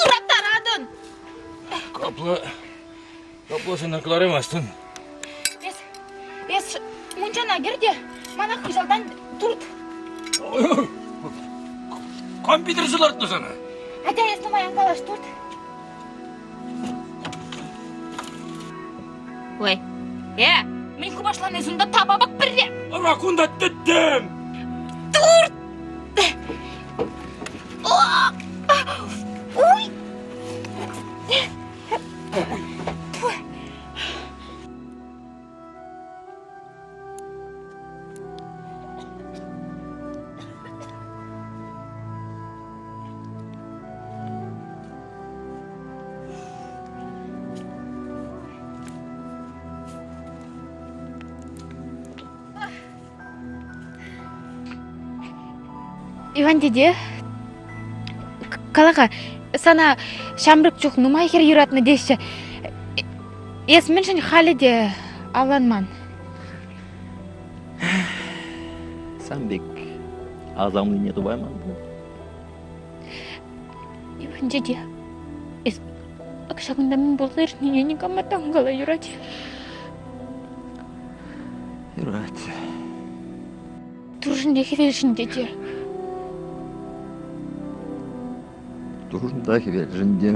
Ыраттаратӑн! Капла, капла сана кӑлараймастӑн. Эс, эс мунчана кӗр те мана хыҫалтан турт. Кам питӗрсе лартнӑ сана? Атя эс нумай ан калаҫ, турт. Ой, э, мӗн хупашланӑ эс унта тапа пак пӗрре. Ара кунта тӗттӗм. Турт! Ой! Иван тете, кала-ха, сана ҫамрӑк чух нумай хӗр юратнӑ теҫҫӗ. Эс мӗншӗн халӗ те авланман? Сан пек асамлине тупайман пуль. Иван тете, эс ак ҫакӑнта мӗн пулса иртнине никама та ан кала, юрать? Юрать. Туршӑн те хӗвелшӗн тете. Туршӑн та хӗвелшӗн те.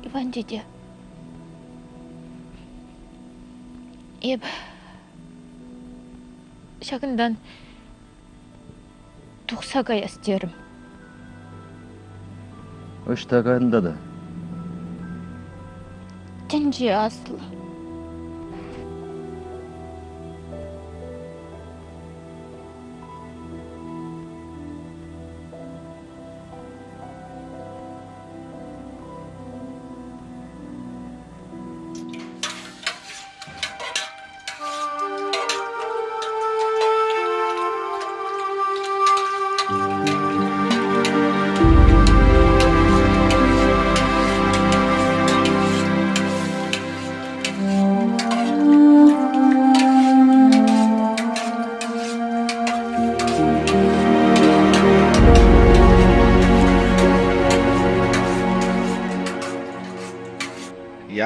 Иван тете, эп ҫакӑнтан тухса каяс терӗм. Ӑҫта кайрӑн тата? Тӗнче аслӑ.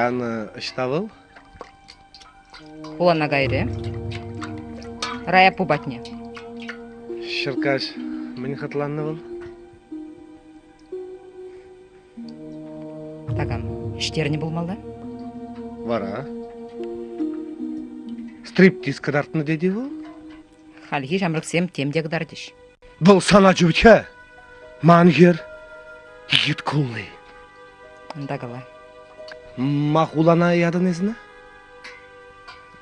Яна ӑҫта вӑл? Хулана кайрӗ. Раяппу патне. Ҫӗркаҫ мӗн хӑтланнӑ вӑл? Такам ӗҫтернӗ пулмалла. Вара? Стриптиз кӑтартнӑ тет-и вӑл? Хальхи ҫамрӑксем тем те кӑтартӗҫ. Вӑл сана чӳрче, ман хӗр, йыт кулли. Унта кала. Ма хулана ятӑн эсӗ?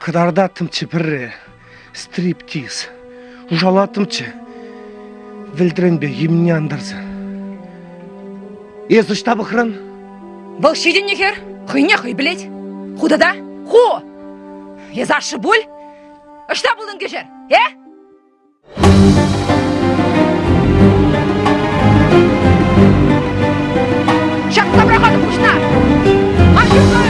Кӑтартаттӑмччӗ пӗрре стриптиз. Ушалаттӑмччӗ вӗлтренпе йӗмне антарса. Эс ӑҫта пӑхрӑн? Вӑл ҫитӗннӗ хӗр, хӑйне хӑй пӗлет. Ху тата, ху! Эс ашшӗ пуль? Ӑҫта пултӑн кӗҫӗр, э? Ҫакса пӑрахатӑп пуҫна! Ан ҫыртӑр!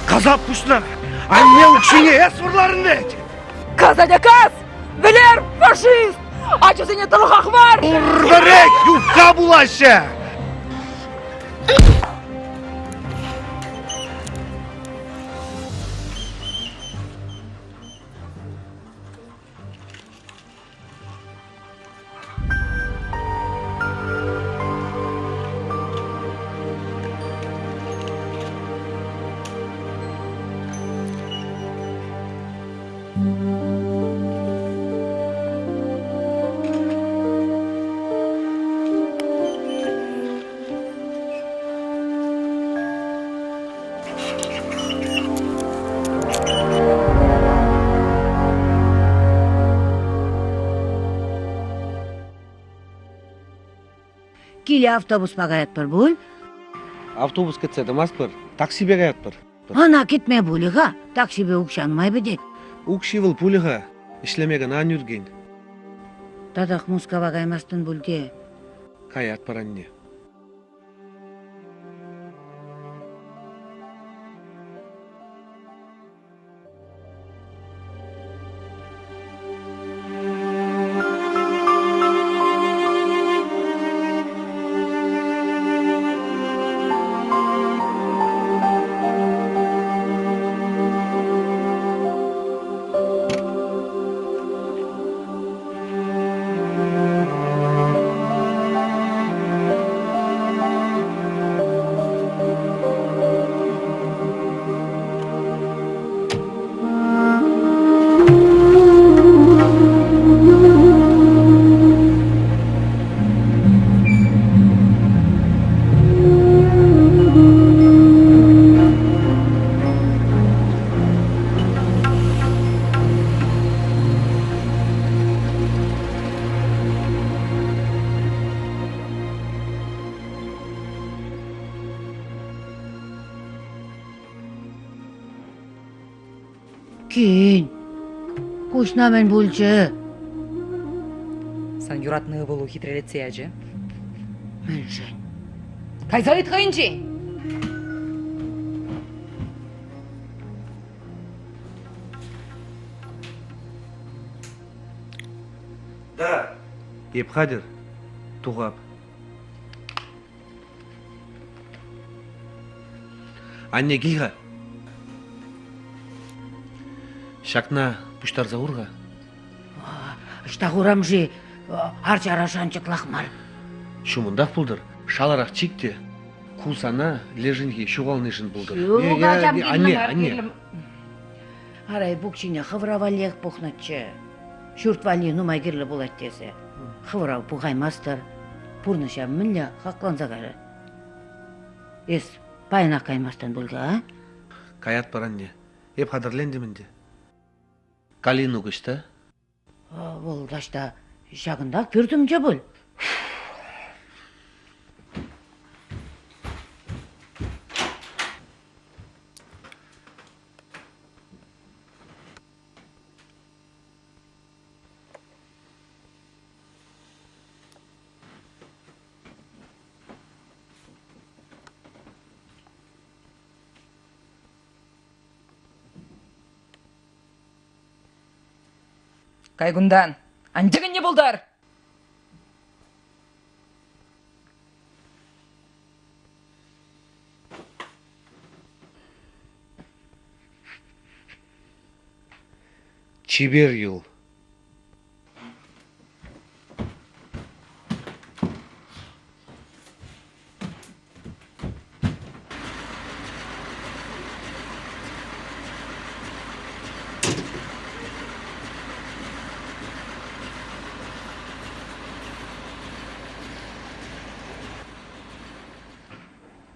Касап пуҫна! Анне укҫине эс вӑрларӑн вӗт! Кас, атя, кас! Вӗлер, фашист! Ачасене тӑлӑхах мар! Пурпӗрех юхха пулаҫҫӗ! Киле автобуспа каятпӑр пуль? Автобус кӗтсе тӑмастпӑр, таксипе каятпӑр. Ӑна кӗтме пулӗ-ха, таксипе укҫа нумай пӗтет. Укҫи вӑл пулӗ-ха, ӗҫлеме кӑна ан ӳркен. Татах Мускава каймастӑн пуль те? Каятпӑр, анне. Кин, куҫна мӗн пулчӗ? Сан юратнӑ ывӑлу хитрелетсе ячӗ. Мӗншӗн? Кайса ыйт хӑйӗнчен. Да. Эп хатӗр. Тухап. Анне кил-ха. Ҫакна пуҫтарса хур-ха. Ӑҫта хурам-ши? Арчара шанчӑклах мар. Ҫумӑнтах пултӑр, шаларах чик те. Ку сана лешӗнхи ҫухалнишӗн пултӑр. Ҫук, ачам кирлӗ Анне, мар, анне. кирлӗ. Арай пук ҫине хӑвӑра валлиех пухнӑччӗ. Ҫурт валли нумай кирлӗ пулать тесе. Хӑвӑра пухаймастӑр. Пурнӑҫа мӗнле хакланса кайрӗ? Эс паянах каймастӑн пуль-ха, а? Каятпӑр, анне. Эп хатӗрлентӗм ӗнтӗ. Калинук ӑҫта? Вӑл таҫта ҫакӑнтах пӳртӗмче пуль. Кай кунтан! Ан тӗкӗнне пултар! Чипер юл.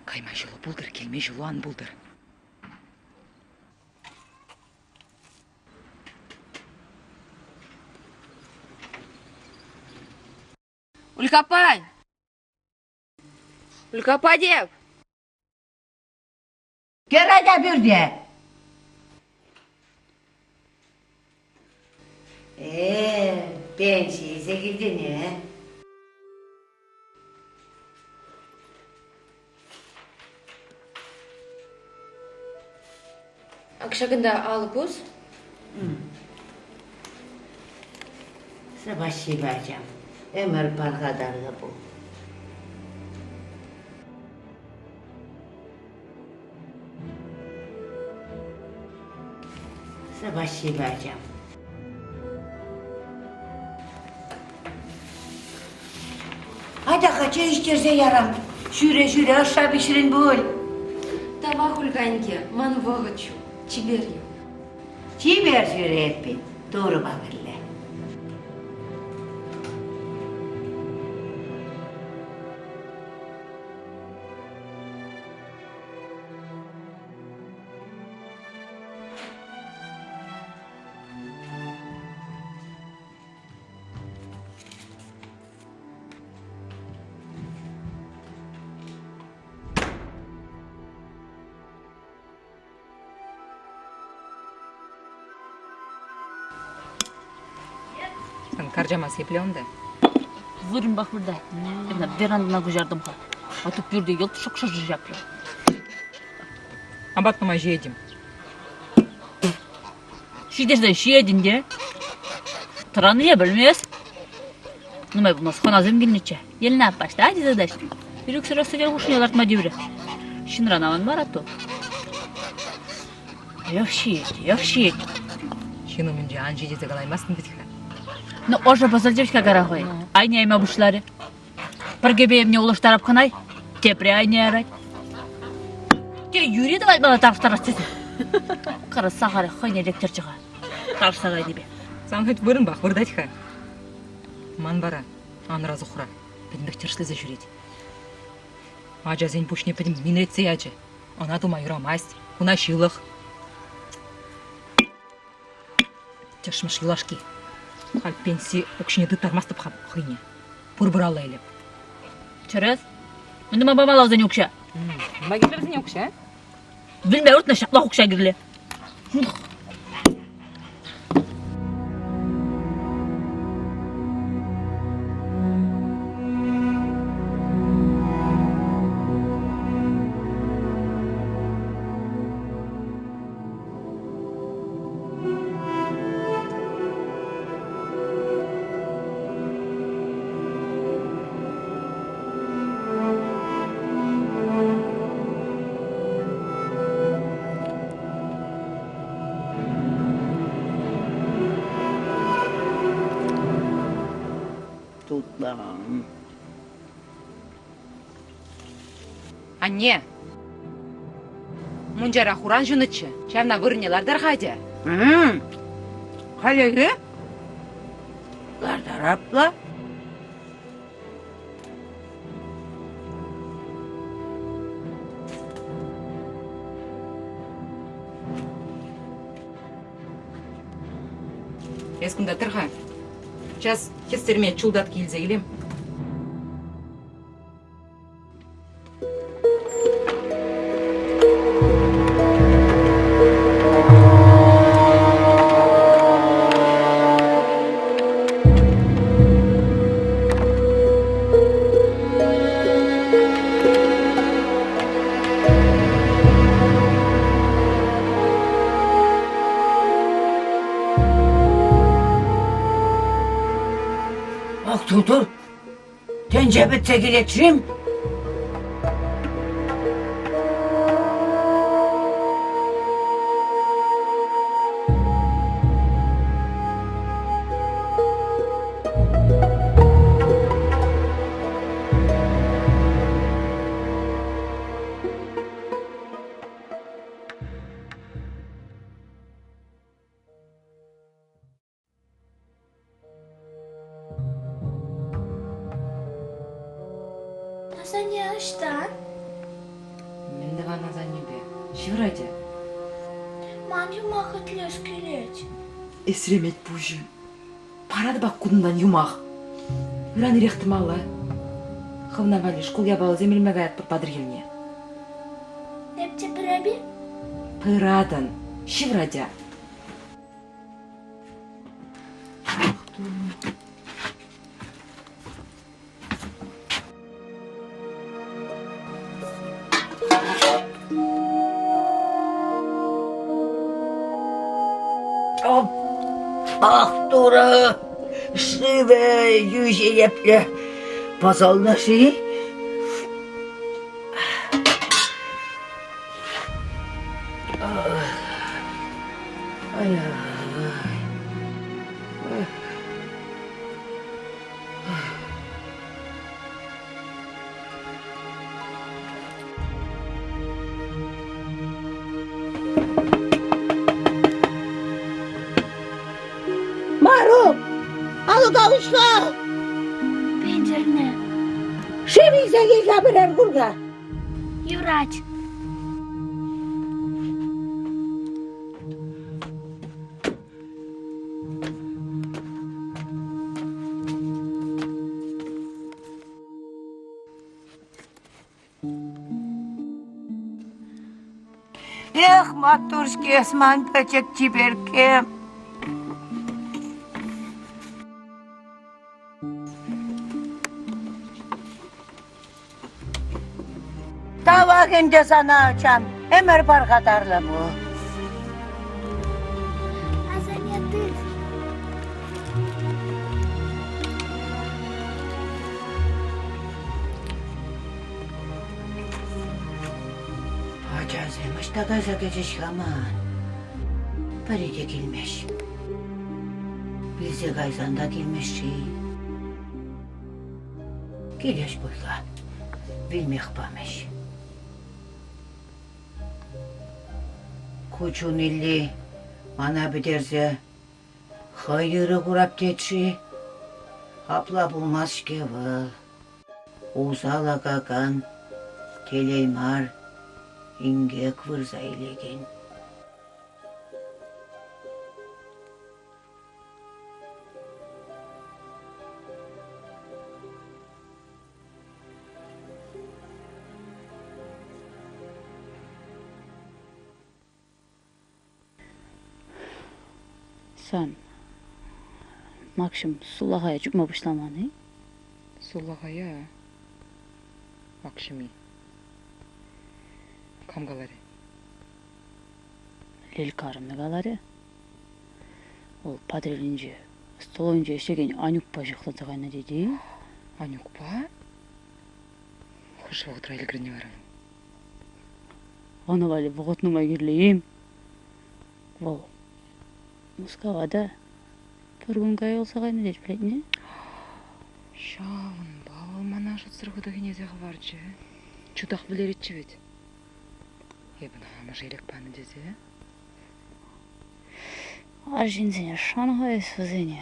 Кайма ҫулу пултӑр, килме ҫулу ан пултӑр. Улькапай! Улькапа тев! Кӗр атя пӳрте! Э, пенси илсе килтӗн, э? Ак ҫакӑнта алӑ пус. Спасибо, ачам. Ӗмӗр пархатарлӑ пул. Спасибо, ачам. Атя-ха, чей ӗҫтерсе ярам. Ҫӳре-ҫӳре ӑшша пиҫрӗн пуль. Тавах, Улька инке, ман вӑхӑт ҫук. Чипер юл. Чипер ҫӳре эппин, Турӑпа пӗрле. Сан карчамас епле унта? Вырӑнпах выртать. Эпӗ верандӑна куҫартӑм-ха. А то пӳрте йӑлт шӑк-шӑршӑ ҫапрӗ. Апат нумай ҫиетӗм. Ҫитерсен ҫиетӗн те. Тӑраннине пӗлмест. Нумай пулмасть хӑнасем килнӗччӗ. Елена аппа ӑҫта тесе ыйтаҫ. Ирӗксӗрех сӗтел хушшине лартма тиврӗ. Ҫынран аван мар атту. Эх ҫиет, эх ҫиет. Ҫын умӗнче ан ҫи тесе калаймастӑн вӗт-ха. Ну, ӑшӑ пӑсӑлчӗ-ҫке карахой. Айне айма пуҫларӗ. Пӗр кӗпе-йӗмне улӑштарап кӑнай, тепре айне ярать. Те юри тӑвать мана тарӑхтарас тесе. Кӑрӑс сахарӗ хӑйне лектерчӗ-ха. Тарӑхса кайнипе. Сан хоть вырӑнпах выртать-ха. Ман вара анра сухра пӗтӗмпех тӗрӗслесе ҫӳрет. Ачасен пуҫне пӗтӗм минретсе ячӗ. Ӑна тума юрамасть, куна ҫылӑх. Тӗшмӗш юлашки. Халь пенси укҫине тыттармастӑп-ха хӑйне. Пурпӗр алла илеп. Тӗрӗс. Мӗн тума памалла вӗсене укҫа? Ма кирлӗ вӗсене укҫа? Вилме выртнӑ ҫаплах укҫа кирлӗ. Тутлам. Анне, мунчара хуран ҫунӑччӗ. Ҫавна вырӑнне лартар-ха атя. Халӗхе лартар апла. Кунта тӑр-ха. Час хӗстерме чул татки илсе килем. Ах, тутӑр, тӗнче пӗтсе килет-шим? Асанне ӑҫта? Мӗн тӑван асаннепе? Ҫывӑрать-и? Ман юмах итлес килет. Эсремет пуҫӗ. Паратӑпах кунтан юмах. Ыран ирех тӑмалла. Хӑвна валли шкул япалисем илме каятпӑр Патӑрьелне. Эп те пырап-и? Пыратӑн. Ҫывӑр атя. Ах, Турӑ, шывӗ йӳҫӗ епле пӑсӑлнӑ-ши? Ай-ай. Марук, алӑка уҫла! Питӗрнӗ. Шыв илсе килсе пӗрер курка. Юрать. Эх, маттур-ҫке эс ман пӗчӗк чиперкке. Тавах ӗнтӗ сана, ачам, ӗмӗр пархатарлӑ пул. Асанне, тыт. Ачасем ӑҫта кайса кӗчӗҫ-ха ман? Пӗри те килмест. Вилсе кайсан та килмест-ши? Килӗҫ пуль-ха, вилмех памӗҫ. Ку чун илли мана пӗтерсе хӑй ырӑ курап тет-ши? Апла пулмасть-ҫке вӑл. Усал акакан телей мар, инкек вырса илекен. Сан, Макҫӑм, сулахая чупма пуҫламан-и? Сулахая, Макҫӑм-и? Кам каларӗ? Лелька арӑмӗ каларӗ. Вӑл Патӑрьелӗнче столовӑйӗнче ӗҫлекен Анюкпа ҫыхланса кайнӑ тет-и? Анюкпа? Хӑш вӑхӑтра ӗлкӗрнӗ вара вӑл? Ӑна валли вӑхӑт нумай кирлӗ-им? Вӑл Мускава та пӗр кун кая юлса кайнӑ тет, пӗлетне? Ҫавӑнпа вӑл мана шутсӑр хытӑ хӗнесе хӑварчӗ. Чутах вӗлеретчӗ вӗт. Эп ӑна амӑшӗ элек панӑ тесе. Арҫынсене шан-ха эс вӗсене.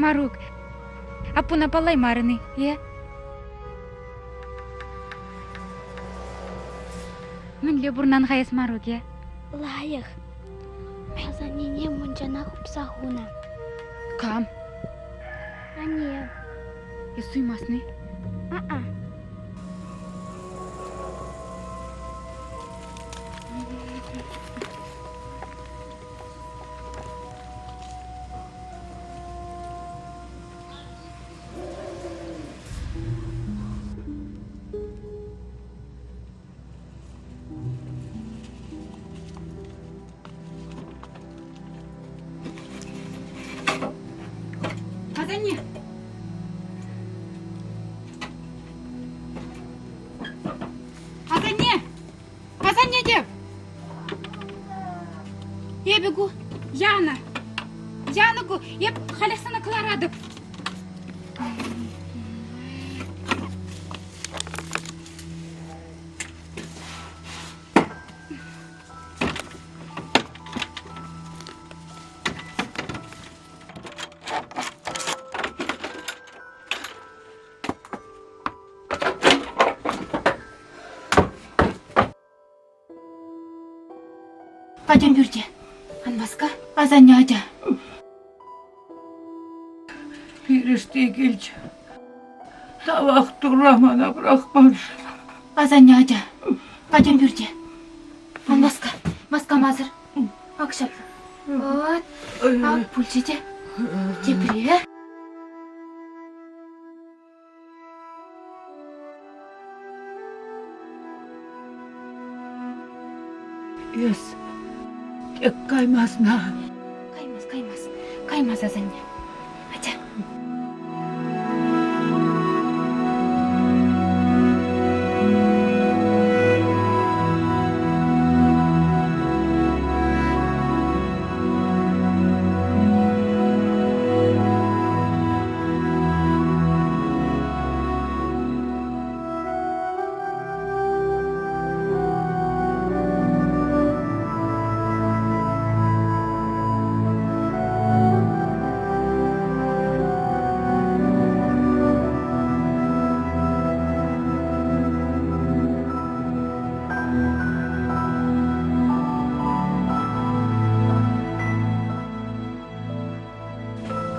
Марук, аппуна паллаймарӑн-и, е? Мӗнле пурӑнан-ха эс, Марук, е? Лайӑх. Асаннене мунчана хупса хунӑ. Кам? Анне. Эс суймасни? А-а. Асанне! Асанне! Асанне теп! Эпӗ ку Яна. Яна ку. Эп халех сана кӑларатӑп. Патьӑм пӳрте. Ан васка, асанне атя. Пирӗшти килчӗ. Тавах Турра мана пӑрахманшӑн. Асанне атя. Патьӑм пӳрте. Ан васка, васкамасӑр. Ак ҫапла. Вот, ак пулчӗ те. Тепре. Эс тек каймасна. Каймас, каймас, каймас асанне. Атя.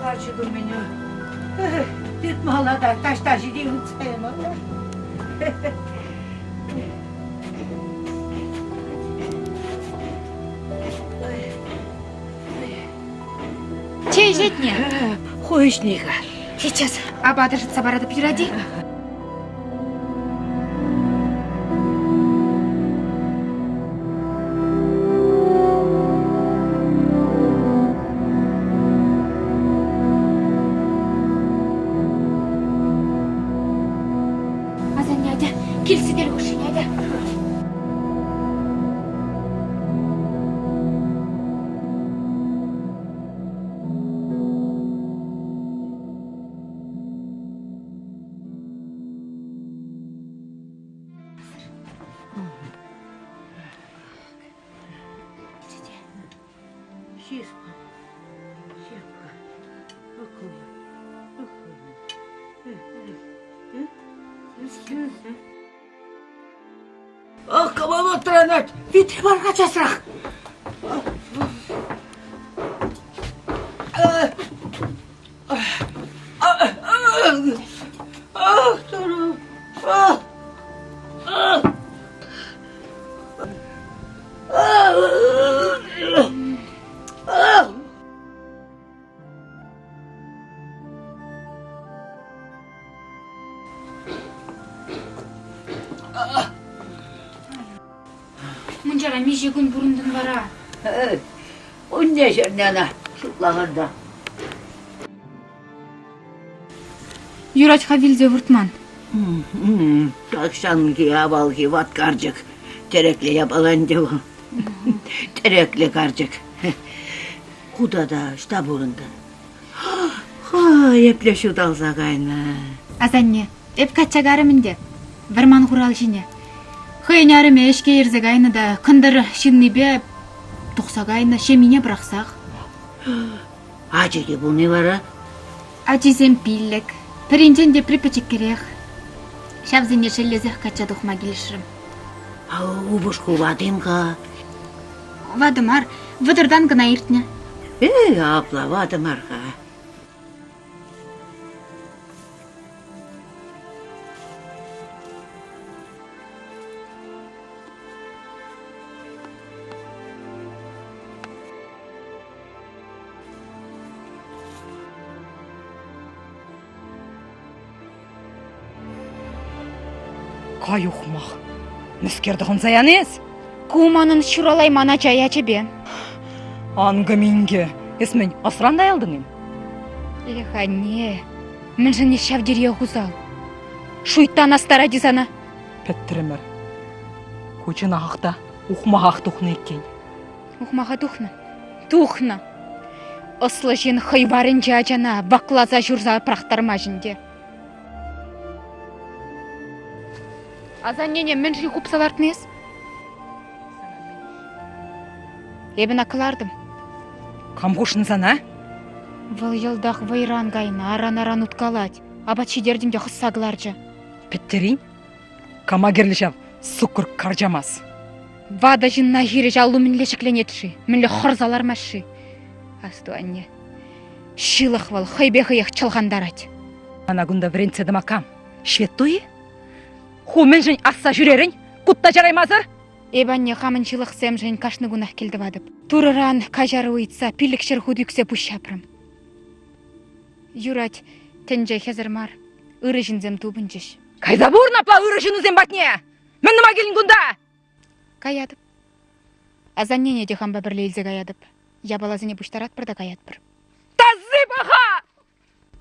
Карчӑкӑм меня тытмалла та таҫта ҫити ывӑтса ямалла. Чей ӗҫетне? Ху ӗҫни-ха. Сейчас апат ӑшӑтса паратӑп юрать-и? Асанне, атя, кил сӗтел хушшине, атя. Ах, кабан отранать! Витре бар часрах! Ах, Турӑ! Ах! Ах! Ах! Мунчара миҫе кун пурӑнтӑн вара? Унне ҫӗрне ӑна шутласан та. Юрать-ха вилсе выртман. Тахҫанхи авалхи ват карчӑк тӗреклӗ япала ӗнтӗ вӑл. Тӗреклӗ карчӑк. Ку тата ӑҫта пурӑнтӑн? Ха, епле ҫуталса кайнӑ. Асанне, эп качча карӑм ӗнтӗ. Вӑрман хуралҫине. Хӑйӗн арӑмӗ ӗҫке ерсе кайнӑ та кӑнтӑр ҫыннипе тухса кайнӑ, ҫемйине пӑрахсах. Ачи те пулни вара? Ачисем пиллӗк, пӗринчен тепри пӗчӗккӗрех. Ҫавсене шеллесех качча тухма килӗшрӗм. Упӑшку ватӑ-им-ха? Ватӑ мар, вӑтӑртан кӑна иртнӗ. Э, апла ватӑ мар-ха. Кай ухмах! Мӗскер тӑхӑнса янӑ эс? Ку манӑн ҫуралайман ача ячӗпе. Анкӑ-минкӗ! Эс мӗн, ӑсран тайӑлтӑн-им? Эх, анне, мӗншӗн эс ҫав териех усал? Шуйттан астарать-и сана? Пӗтрӗмӗр. Ку чӑнахах та ухмахах тухнӑ иккен. Ухмаха тухнӑ. Тухнӑ. Ӑслӑ ҫын хӑй варӗнче ачана вакласа ҫурса пӑрахтармасть ӗнтӗ. Асаннене мӗншӗн хупса лартнӑ эс? Эпӗ ӑна кӑлартӑм. Кам хушнӑ сана? Вӑл йӑлтах вӑйран кайнӑ, аран-аран уткалать. Апат ҫитертӗм те хӑсса кӑларчӗ. Пӗттерин? Кама кирлӗ ҫав суккӑр карчамас? Ватӑ ҫынна хирӗҫ аллу мӗнле ҫӗкленет-ши? Мӗнле хӑрса лармасть-ши? Асту, анне, ҫылӑх вӑл хӑйпе хӑех чӑлхантарать. Мана кунта вӗрентсе тӑма кам? Ҫветтуй-и? Ху мӗншӗн асса ҫӳрерӗн? Кутта чараймасӑр? Эп, анне, хамӑн ҫылӑхсемшӗн кашни кунах кӗлтӑватӑп. Турӑран каҫару ыйтса пилӗкҫӗр хут ӳксе пуҫ ҫапрӑм. Юрать, тӗнче хӗсӗр мар, ырӑ ҫынсем тупӑнчӗҫ. Кайса пурӑн апла ырӑ ҫыннусем патне! Мӗн тума килнӗ кунта? Каятӑп. Асаннене те хампа пӗрле илсе каятӑп. Япаласене пуҫтаратпӑр та каятпӑр. Таси паха!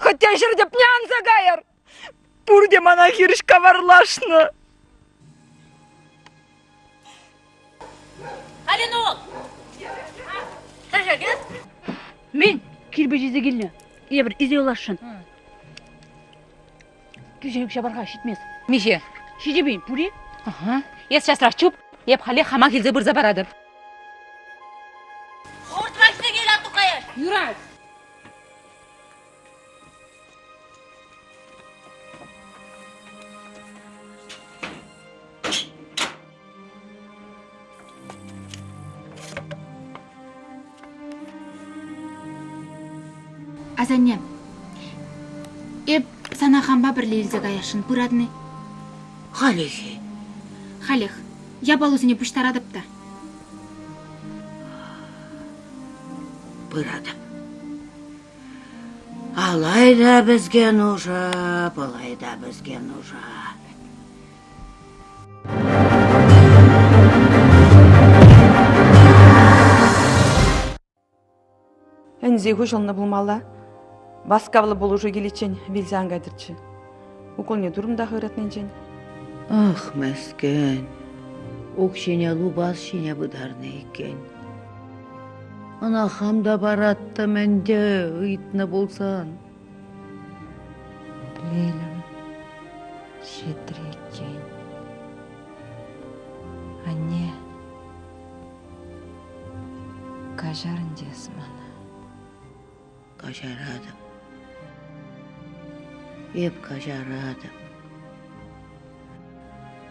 Хӑтя ҫӗр тӗпне анса кайӑр! Пурте мана хирӗҫ каварлашнӑ. Алинук! Мӗн кирпӗч илсе килнӗ? Эпир илсе юласшӑн. Кӳҫен укҫа пар-ха, ҫитмест. Миҫе? 7000 пур-и? Ага. Эс часрах чуп, эп халех хамах илсе пырса паратӑп. Хуртмаҫ кил атту каяш. Юрать. Асанне, эп сана хампа пӗрле илсе каясшӑн пыратӑн-и? Халех-и? Халех. Япалусене пуҫтаратӑп та. Пыратӑп. Алай та бізге нужа, былай та бізге нужа. Ӗнси хуҫӑлнӑ пулмалла. Васкавлӑ пулӑшу киличчен вилсе ан кайтӑрччӗ. Уколне турӑм та ыратнинчен. Ах, мӗскӗн, укҫине лупас ҫине пытарнӑ иккен. Ӑна хам та параттӑм ӗнтӗ, ыйтнӑ пулсан. Вилӗм ҫитрӗ иккен. Анне, каҫар ӗнтӗ эс мана. Каҫаратӑп. Эп каҫаратӑп.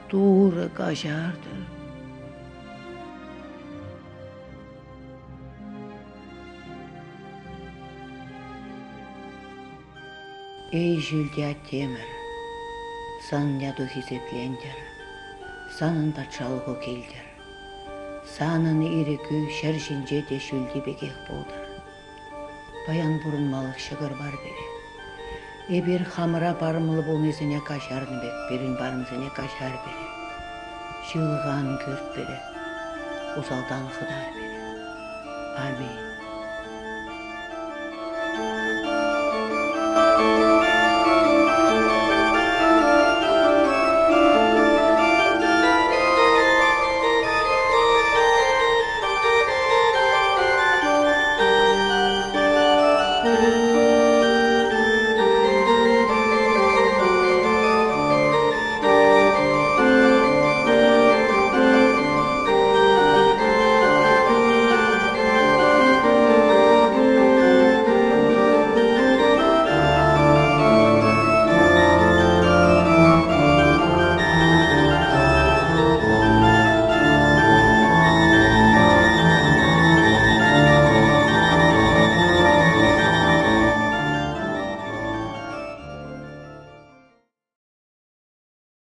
Турӑ каҫартӑр. Эй, ҫӳлти аттемӗр, сан яту хисеплентӗр, санӑн патшалӑху килтӗр. Санӑн ирӗкӳ ҫӗр ҫинче те ҫӳлти пекех пултӑр. Паян пурӑнмалӑх ҫӑкӑр пар пире. Эпир хамӑра парӑмлӑ пулнисене каҫарнӑ пек пирӗн парӑмсене каҫар пире. Ҫылӑха ан кӳрт пире, усалтан хӑтар пире. Аминь.